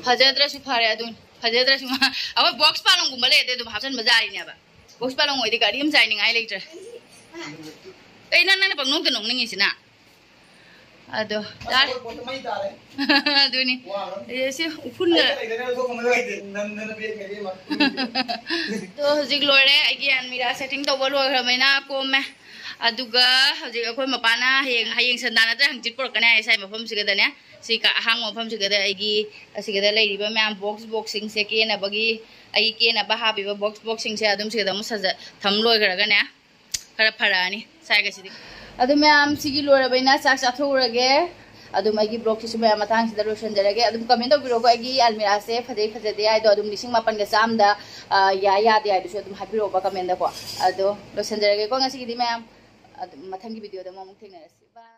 ꯐꯖꯗ꯭ꯔꯁꯨ ꯐꯔꯦ ꯑꯗꯨꯅꯤ꯫ ꯐꯖꯗ꯭ꯔꯁꯨ ꯃꯥ-, ꯑꯩꯈꯣꯏ ꯕꯣꯛꯁ ꯄꯥꯂꯣꯡꯒꯨꯝꯕ ꯂꯩꯔꯗꯤ ꯑꯗꯨꯝ ꯍꯥꯞꯆꯤꯟꯕ ꯌꯥꯔꯤꯅꯦꯕ꯫ ꯕꯣꯛꯁ ꯄꯥꯂꯣꯡ ꯑꯣꯏꯗꯤ ꯀꯔꯤꯝ ꯆꯥꯏꯅꯤꯡꯉꯥꯏ ꯂꯩꯇ꯭ꯔꯦ꯫ ꯀꯩ ꯅꯪ, ꯅꯪꯅ ꯄꯪꯅꯣꯛꯇ ꯅꯣꯛꯅꯤꯡꯉꯤꯁꯤꯅ? ꯑꯗꯣ, ꯇꯥꯔꯦ꯫ ꯑꯗꯨꯅꯤ꯫ ꯑꯦ, ꯁꯤ ꯎꯐꯨꯟꯒ꯫ ꯑꯗꯣ ꯍꯧꯖꯤꯛ ꯂꯣꯏꯔꯦ꯫ ꯑꯩꯒꯤ ꯑꯜꯃꯤꯔꯥ ꯁꯦꯇꯤꯡ ꯇꯧꯕ ꯂꯣꯏꯈ꯭ꯔꯕꯅꯤꯅ ꯀꯣꯝꯃꯦ꯫ ꯑꯗꯨꯒ ꯍꯧꯖꯤꯛ ꯑꯩꯈꯣꯏ ꯃꯄꯥꯅ ꯍꯌꯦꯡ, ꯍꯌꯦꯡ ꯁꯟꯗꯥ ꯅꯠꯇ꯭ꯔ ꯍꯪꯆꯤꯠ ꯄꯨꯔꯛꯀꯅꯤ ꯍꯥꯏ ꯁ꯭ꯋꯥꯏ ꯃꯐꯝꯁꯤꯒꯗꯅꯦ꯫ ꯁꯤ ꯀ-, ꯑꯍꯥꯡꯕ ꯃꯐꯝꯁꯤꯒꯗ ꯑꯩꯒꯤ ꯑꯁꯤꯒꯗ ꯂꯩꯔꯤꯕ ꯃꯌꯥꯝ ꯕꯣꯛꯁ ꯕꯣꯛꯁꯁꯤꯡꯁꯦ ꯀꯦꯅꯕꯒꯤ, ꯑꯩ ꯀꯦꯅꯕ ꯍꯥꯞꯄꯤꯕ ꯕꯣꯛꯁ ꯕꯣꯛꯁꯁꯤꯡꯁꯦ ꯑꯗꯨꯝ ꯁꯤꯗ ꯑꯃꯨꯛ ꯁꯖ-, ꯊꯝ ꯂꯣꯏꯈ꯭ꯔꯒꯅꯦ, ꯈꯔ ꯐꯔꯛꯑꯅꯤ ꯁ꯭ꯋꯥꯏꯒꯁꯤꯗꯤ꯫ ꯑꯗꯨ ꯃꯌꯥꯝ ꯁꯤꯒꯤ ꯂꯣꯏꯔꯕꯅꯤꯅ ꯆꯥꯛ ꯆꯥꯊꯣꯛꯎꯔꯒꯦ꯫ ꯑꯗꯨꯝ ꯑꯩꯒꯤ ꯕ꯭ꯂꯣꯒꯁꯤꯁꯨ ꯃꯌꯥꯝ ꯃꯇꯥꯡꯁꯤꯗ ꯂꯣꯏꯁꯤꯟꯖꯔꯒꯦ꯫ ꯑꯗꯨꯝ ꯀꯃꯦꯟ ꯇꯧꯕꯤꯔꯣꯀꯣ, ꯑꯩꯒꯤ ꯑꯜꯃꯤꯔꯥꯁꯦ ꯐꯖꯩ ꯐꯖꯗꯦ ꯍꯥꯏꯗꯣ ꯑꯗꯨꯝ ꯂꯤꯁꯤꯡ ꯃꯥꯄꯟꯒ ꯆꯥꯝꯗ, ꯑ, ꯌꯥꯏ ꯌꯥꯗꯦ ꯍꯥꯏꯗꯨꯁꯨ ꯑꯗꯨꯝ ꯍꯥꯏꯕꯤꯔꯛꯑꯣꯕ ꯀꯃꯦꯟꯗꯀꯣ꯫ ꯑꯗꯣ ꯂꯣꯏꯁꯤꯟꯖꯔꯒꯦꯀꯣ ꯉꯁꯤꯒꯤꯗꯤ ꯃꯌꯥꯝ꯫ ꯑꯗꯨꯝ ꯃꯊꯪꯒꯤ ꯚꯤꯗꯤꯑꯣꯗ ꯑꯃꯨꯛ ꯊꯦꯡꯅꯔꯁꯤ꯫ ꯕꯥꯏ꯫